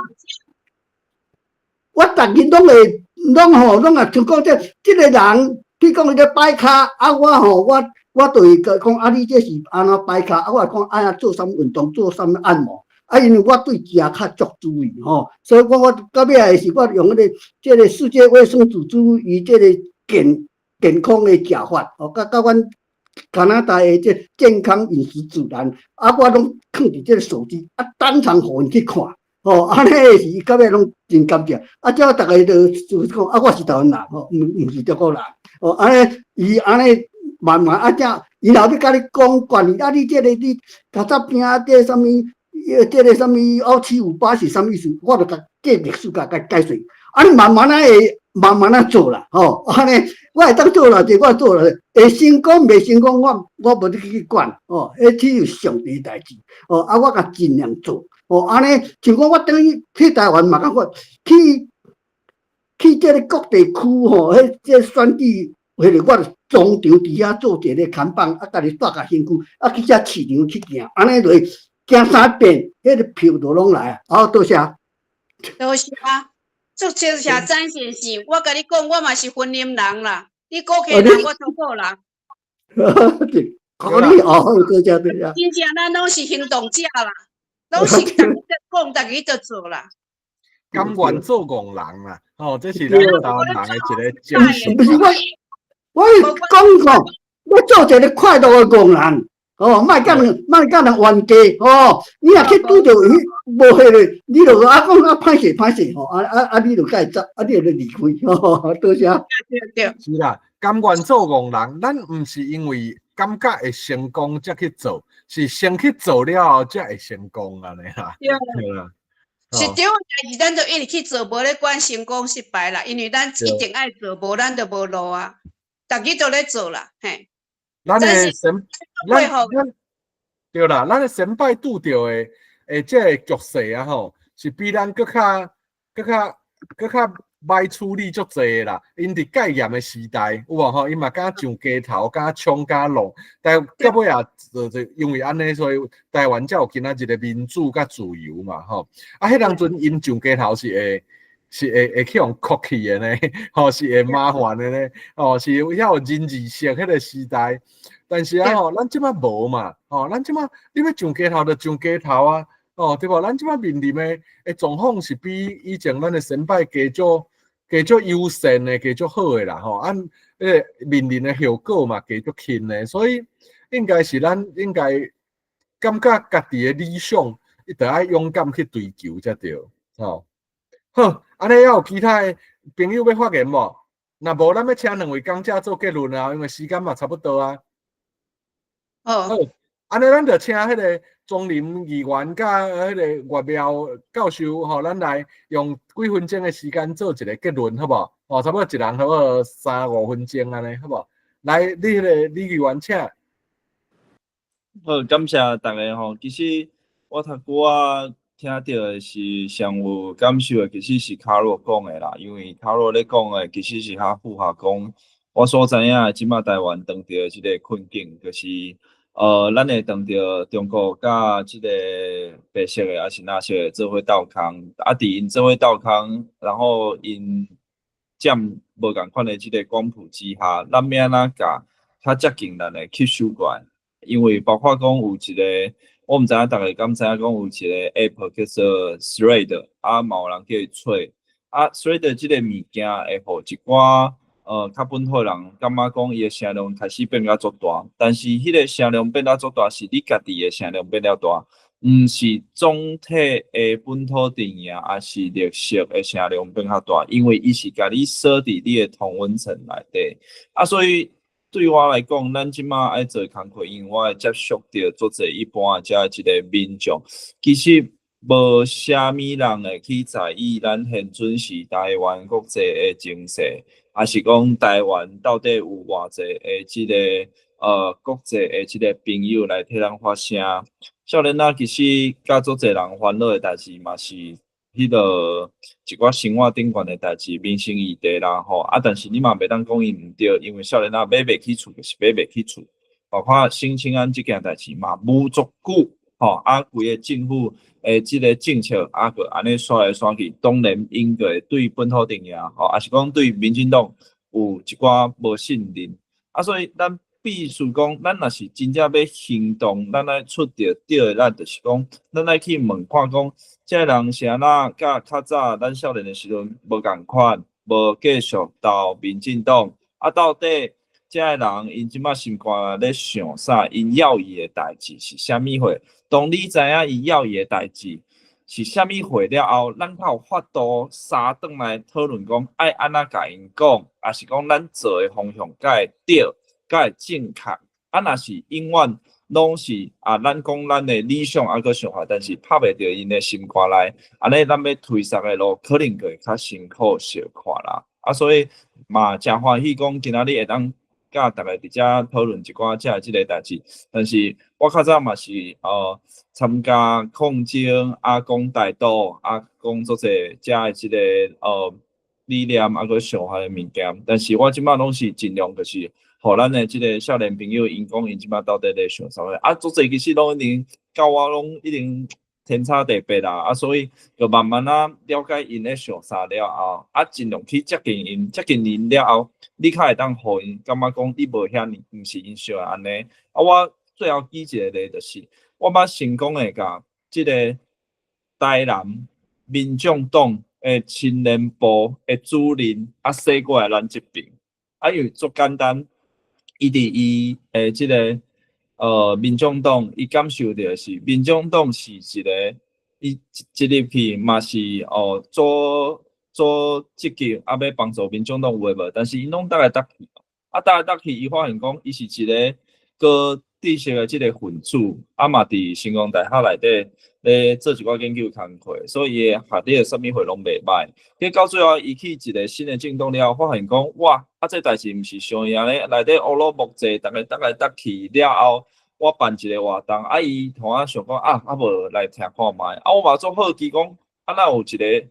F: 我逐日攏會攏吼攏啊，像講這个人。比如講伊咧擺跤，啊，我吼，我就會講啊，你這是按怎擺跤？啊，我會講按怎做啥物運動，做啥物按摩。啊，因為我對食較足注意吼，所以我到尾仔是我用彼个這个世界衛生組織伊這个健康的食法，哦，佮阮加拿大的這健康飲食指南，啊，我攏囥佇這个手機，啊，當場予𪜶去看，吼，按呢是到尾攏真感謝。啊，這逐个就是講，啊，我是台灣人，吼，毋是中國人。哦，按呢，伊按呢慢慢啊，這伊若欲共你講關於啊，你這个你較早餅這啥物，這个啥物2758是啥物意思？我就共計歷史共共解說。啊，你慢慢仔會慢慢仔做啦，吼，按呢我會當做偌濟，我做偌濟，會成功袂成功，我無得去管，吼，彼只有上帝代誌，吼，啊，我共盡量做，吼，按呢，像講我轉去去台灣嘛，共款去這个各地區吼，彼這選舉，彼个我就當場佇遐做一个看板，啊，家己帶共身軀，啊，去遮市場去行，按呢落行三遍，彼个票就攏來啊，好，多謝。
B: 多謝啊，足謝謝詹先生，我共你講，我嘛是雲林人啦，你古溪人，我中國人。
F: 好，你哦，多謝多謝。
B: 真正咱攏是行動者啦，攏是逐家講，逐家就做啦。
C: 甘願做戇人啦，吼，這是咱台灣人的一個精神。
F: 毋是我，我是講吼，欲做一个快樂的戇人，哦，莫共人莫共人冤家，哦，你若去拄著彼無彼个，你就啊講啊歹勢歹勢吼，啊啊啊，你就共伊走，啊你就離開，吼，多謝。
B: 對對。
C: 是啦，甘願做戇人，咱毋是因為感覺會成功才去做，是先去做了後才會成功按呢啦。對啦。
B: 是對的代誌，咱就一直去做，無咧管成功失敗啦，因為咱一定愛做，無咱就無路啊。逐家都咧做啦，嘿。
C: 咱的先，咱咱對啦，咱的先輩拄著的的這个局勢啊吼，是比咱閣較閣較閣較歹處理足濟的啦。𪜶佇戒嚴的時代有無吼？𪜶嘛敢上街頭，敢衝敢弄，但到尾啊，就因為按呢，所以台灣才有今仔日的民主佮自由嘛吼。啊，彼當陣𪜶上街頭是會去予銬去的呢，吼，是會麻煩的呢，吼，是遐有人字式彼个時代。但是啊吼，咱這擺無嘛，吼，咱這擺你欲上街頭就上街頭啊，哦，對無？咱這擺面臨的狀況是比以前咱的先輩加足加足友善的，加足好的啦，吼，啊，彼个面臨的後果嘛加足輕的，所以應該是咱應該感覺家己的理想，伊著愛勇敢去追求才對，吼。好，按呢猶有其他的朋友欲發言無？若無，咱欲請兩位講者做結論啊，因為時間嘛差不多啊。
B: 好，
C: 好，按呢咱就請彼个莊林議員佮彼个岳妙教授吼，咱來用幾分鐘的時間做一个結論，好無？吼，差不多一人差不多三五分鐘按呢，好無？來，你彼个李議員請。
D: 好，感謝逐家吼。其實我頭拄仔聽著的是上有感受的，其實是卡洛講的啦。因為卡洛咧講的，其實是較符合講我所知影的，這擺台灣當著的這个困境，就是咱會當著中國佮這个白色的，抑是藍色的做伙鬥空，啊，佇𪜶做伙鬥空，然後𪜶佔無仝款的這个光譜之下，咱欲按怎共較接近咱的吸收過來？因為包括講有一个，我毋知影逐家敢知影講有一个 app 叫做 Thread，啊，嘛有人叫伊揣，啊，Thread 這个物件會予一寡較本土人感覺講伊的聲量開始變甲足大，但是彼个聲量變甲足大，是你家己的聲量變了大，毋是總體的本土陣營，抑是綠色的聲量變較大，因為伊是共你鎖佇你的同溫層內底，啊，所以對我來講，咱這馬愛做工課，因為我會接觸著足濟一般的遮一个民眾，其實無啥物人會去在意咱現陣是台灣國際的情勢，抑是講台灣到底有偌濟的這个國際的這个朋友來替咱發聲。少年仔其實佮足濟人煩惱的代誌嘛是彼个一寡生活頂懸的代誌、民生議題啦吼。啊，但是你嘛袂當講伊毋對，因為少年仔買袂起厝就是買袂起厝，包括新青安這件代誌嘛，無足久吼。啊，規个政府的這个政策啊，閣按呢煞來煞去，當然𪜶閣會對本土陣營吼，抑是講對民進黨有一寡無信任。啊，所以咱必須講，咱若是真正欲行動，咱愛出著對的，咱就是講，咱愛去問看講，這个人是按怎佮較早咱少年的時陣無仝款，無繼續投民進黨，啊，到底這个人𪜶這擺心肝咧想啥？𪜶要伊的代誌是啥物貨？當你知影伊要伊的代誌是啥物貨了後，咱較有法度三轉來討論講，愛按怎共𪜶講，抑是講咱做的方向才會對，才會正確。啊，若是永遠攏是啊，咱講咱的理想抑閣想法，但是拍袂著𪜶的心肝內，按呢咱欲推捒的路可能就會較辛苦小可啦。啊，所以嘛誠歡喜講今仔日會當佮逐家佇遮討論一寡遮這个代誌，但是我較早嘛是參加抗爭啊，講台獨啊，講足濟遮的這个理念啊，閣想法的物件，但是我這擺攏是盡量就是，予咱的這个少年朋友，𪜶講𪜶這擺到底咧想啥物啊？足濟其實攏已經佮我攏已經天差地別啦，啊，所以就慢慢仔了解𪜶咧想啥了後，啊，盡量去接近𪜶，接近𪜶了後，你較會當予𪜶感覺講你無遐爾，毋是𪜶想的按呢。啊，我最後舉一個例就是，我捌成功的共這个台南民眾黨的青年部的主任啊，洗過來咱這爿，啊，因為足簡單。伊佇伊的這个民眾黨，伊感受著的是民眾黨是一個，伊一入去嘛是哦做做積極，啊欲幫助民眾黨有的無，但是𪜶攏搭來搭去，啊搭來搭去，伊發現講伊是一个高知識的這个分子，啊嘛佇成功大學內底咧做一寡研究工課，所以伊的學歷啥物貨攏袂䆀。結果到最後，伊去一个新的政黨了後，發現講哇，啊這代誌毋是像伊按呢，內底烏魯木濟，逐家搭來搭去了後，我辦一个活動，啊伊予我想講啊，啊無來聽看覓，啊我嘛足好奇講，啊哪有一个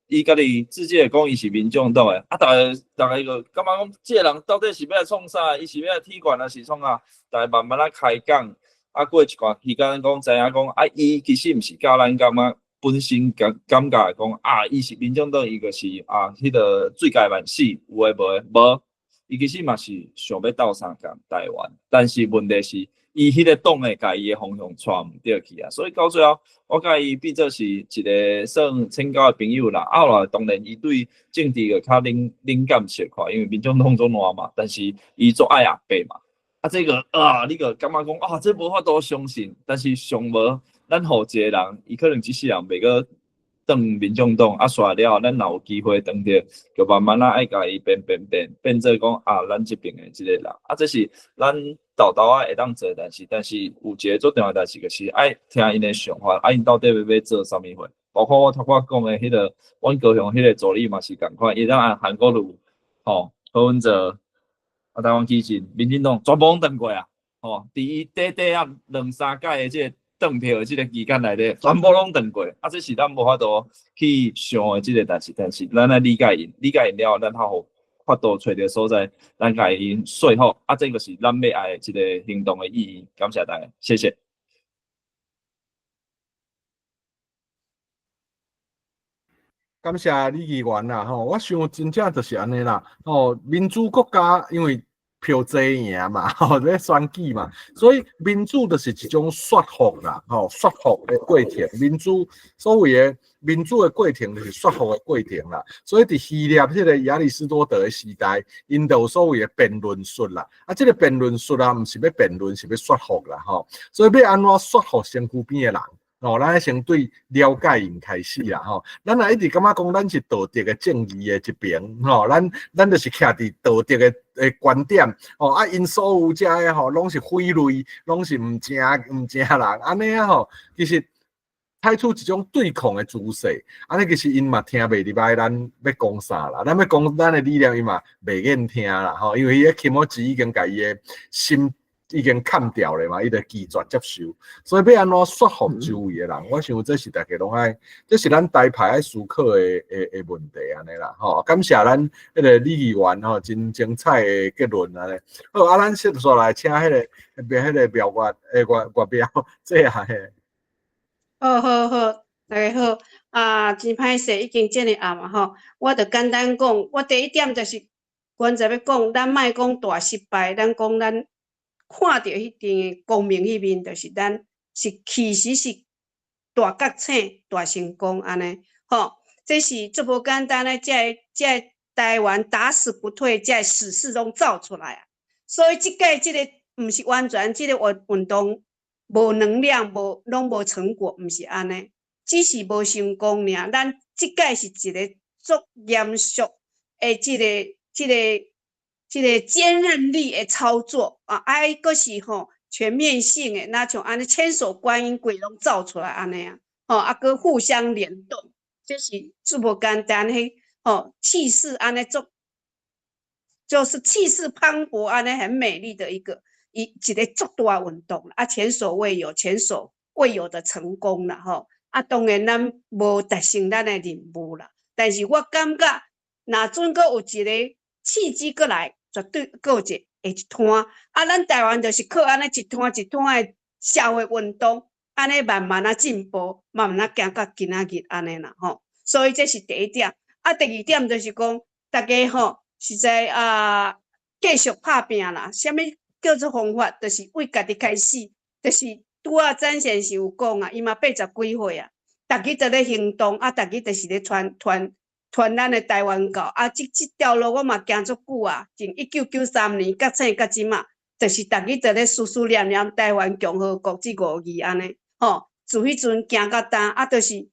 D: 伊家己自薦講伊是民眾黨的，啊逐家逐家就感覺講，這个人到底是欲來創啥？伊是欲來鐵拳抑是創啥？逐家慢慢仔開講，啊過一段時間講知影講，啊伊其實毋是佮咱感覺本身感覺講啊，伊是民眾黨，伊就是啊，彼个罪該萬死，有的無的，無，伊其實嘛是想欲鬥相共台灣，但是問題是，伊彼個黨的共伊的方向帶毋著去啊，所以到最後，我共伊變做是一个算深交的朋友啦。啊，後來當然伊對政治就較冷冷感小可，因為民眾黨足爛嘛，但是伊足愛阿伯嘛。啊，這个啊，你就感覺講啊，這無法度相信，但是上無咱予一个人，伊可能這世人袂閣轉民眾黨，啊，煞了後，咱若有機會轉著，就慢慢仔愛共伊變變變，變做講啊，咱這爿的這个人，啊，這是咱沓沓仔會當做的代誌，但是有一个足重要的代誌，就是愛聽𪜶的想法，啊，𪜶到底欲做啥物貨？包括我頭拄仔講的彼个，阮高雄彼个助理嘛是仝款，伊當按韓國瑜，吼，柯文哲，啊，台灣基進、民進黨全部攏轉過啊，吼，佇伊短短仔兩三屆的這個轉票的這个期間內底，全部攏轉過，啊，這是咱無法度去想的這个代誌，但是咱愛理解𪜶，理解𪜶了後，咱較好法度揣著所在，咱共𪜶說服，啊，這個是咱欲愛的這个行動的意義。感謝大家，謝謝。
C: 感謝李議員啦，吼，我想真正就是按呢啦，吼，民主國家因為票濟贏嘛，吼，咧選舉嘛，所以民主就是一種說服啦，吼，說服的過程。民主所謂的民主的過程就是說服的過程啦。所以佇希臘彼個亞里士多德的時代，𪜶就有所謂的辯論術啦。啊，這个辯論術啊，毋是欲辯論，是欲說服啦，吼。所以欲按怎說服身軀邊的人？哦，咱愛先對了解𪜶開始啦，吼。咱若一直感覺講咱是道德的正義的一邊，吼，咱就是徛佇道德的觀點，吼，啊，𪜶所有遮的吼，攏是匪類，攏是毋正毋正人，按呢啊吼，其實採取一種對抗的姿勢，按呢其實𪜶嘛聽袂入來咱欲講啥啦，咱欲講咱的理念，伊嘛袂願聽啦，吼，因為伊个気持ち已經共伊的心已經砍掉咧嘛，伊就拒絕接受，所以欲按怎說服周圍的人，我想這是逐家攏愛，這是咱台派愛思考的問題按呢啦，吼。感謝咱彼个李議員吼，真精彩的結論按呢。好，啊，咱接煞來請彼个彼个苗月月月苗這下嘿。
B: 好好好，大家好。啊，真歹勢，已經遮爾暗啊吼。我就簡單講，我第一點就是原則欲講，咱莫講大失敗，咱講咱看著彼陣光明彼面，就是咱是其實是大覺醒、大成功按呢，吼，這是足無簡單的，這个這个台灣打死不退，這个史詩攏走出來啊。所以這屆這个毋是完全這个運運動無能量、無攏無成果，毋是按呢，只是無成功爾。咱這屆是一个足嚴肅的這个這个。這个堅韌力的操作啊，愛閣是吼全面性的，若像按呢千手觀音鬼攏走出來按呢啊，吼啊閣互相聯動，這是足無簡單，彼吼氣勢按呢足，就是氣勢磅礴按呢很美麗的一個一個足大運動啊，前所未有、前所未有的成功啦吼。啊，當然咱無達成咱的任務啦，但是我感覺，若準閣有一個契機閣來，絕對閣有一會一攤。啊，咱台灣就是靠按呢一攤一攤的社會運動，按呢慢慢仔進步，慢慢仔行到今仔日按呢啦吼。所以這是第一點。啊，第二點就是講，大家吼實在啊，繼續拍拚啦。啥物叫做方法？就是為家己開始，就是拄仔曾先生有講啊，伊嘛八十幾歲啊，逐日在咧行動，啊，逐日就是咧傳傳傳咱的台灣教，啊，這條路我嘛行足久啊，從1993年覺醒到這馬，就是逐日在咧思思念念台灣共和國這五字按呢，吼，自彼陣行到今，啊，就是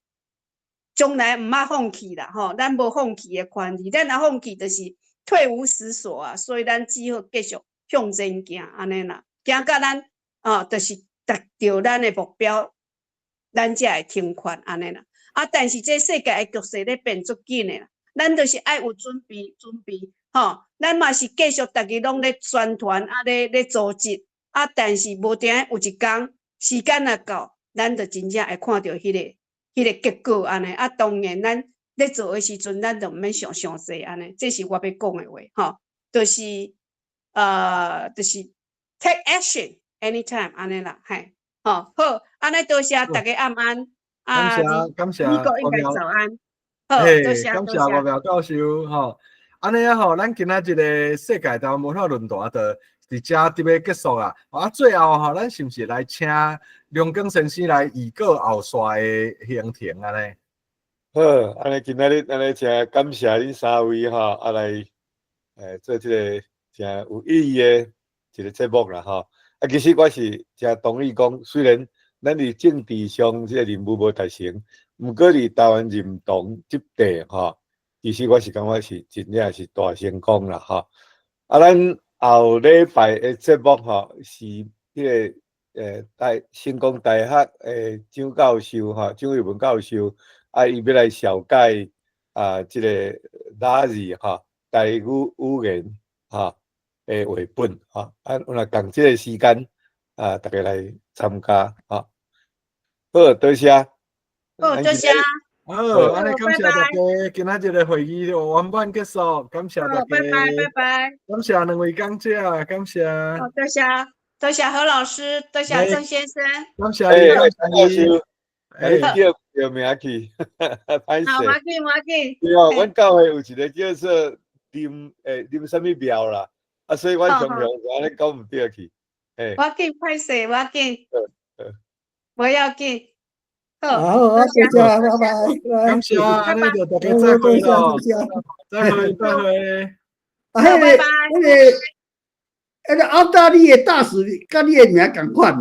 B: 將來毋捌放棄啦，吼，咱無放棄的權利，咱若放棄就是退無所思啊，所以咱只好繼續向前行，按呢啦，行到咱哦，就是達到咱的目標，咱才會停權按呢啦。啊，但是這世界的局勢咧變足緊的啦，咱就是愛有準備，準備吼，咱嘛是繼續逐日攏咧宣傳，啊咧組織，啊，但是無定有一工時間若到，咱就真正會看著彼個結果按呢。啊，當然咱咧做的時陣，咱就毋免想傷濟按呢，這是我欲講的話吼，就是 take action anytime 按呢啦，嘿，吼好，按呢多謝大家晚安。
C: 感謝感謝。
B: 美國應該早安。好，
C: 嘿，
B: 多謝
C: 感謝吳苗教授吼。按呢啊吼，咱今仔這个世界台灣文化論壇就佇遮佇欲結束啊。啊，最後吼，咱是毋是來請梁庚先生來預告後續的行程按呢？
A: 好，按呢今仔日按呢誠感謝恁三位吼，啊來做這个誠有意義的一个節目啦吼。啊，其實我是誠同意講，雖然咱佇政治上這个任務無達成，毋過佇台灣認同這塊吼，其實我是感覺是真正是大成功啦吼。啊，咱後禮拜的節目吼，是彼个成功大學的張教授吼，張偉文教授，啊，伊欲來紹介啊，這个拉字吼，台語語言吼的繪本吼，啊，有若仝這个時間啊，大家來參加吼。好，多謝。
B: 好，多謝。
C: 好，按呢感謝大家，今仔日的會議就圓滿結束，感謝大家。
B: 拜拜，拜拜。
C: 感謝兩位講者，感謝。
B: 好，多謝，多謝何老師，多謝鄭先生。
C: 感謝你，
A: 感謝。哎，叫叫名去，歹勢。
B: 好，無要緊，無要緊。
A: 對哦，阮教會有一个叫做林啥物廟啦，啊，所以阮常常就按呢講毋對去。
B: 無要緊，歹勢，無要緊。無要緊。
F: 好，好，謝謝，拜拜。
C: 感謝，按呢就大家再會咯。再會，再會。
F: 啊，彼个澳大利亞大使，佮你的名仝款。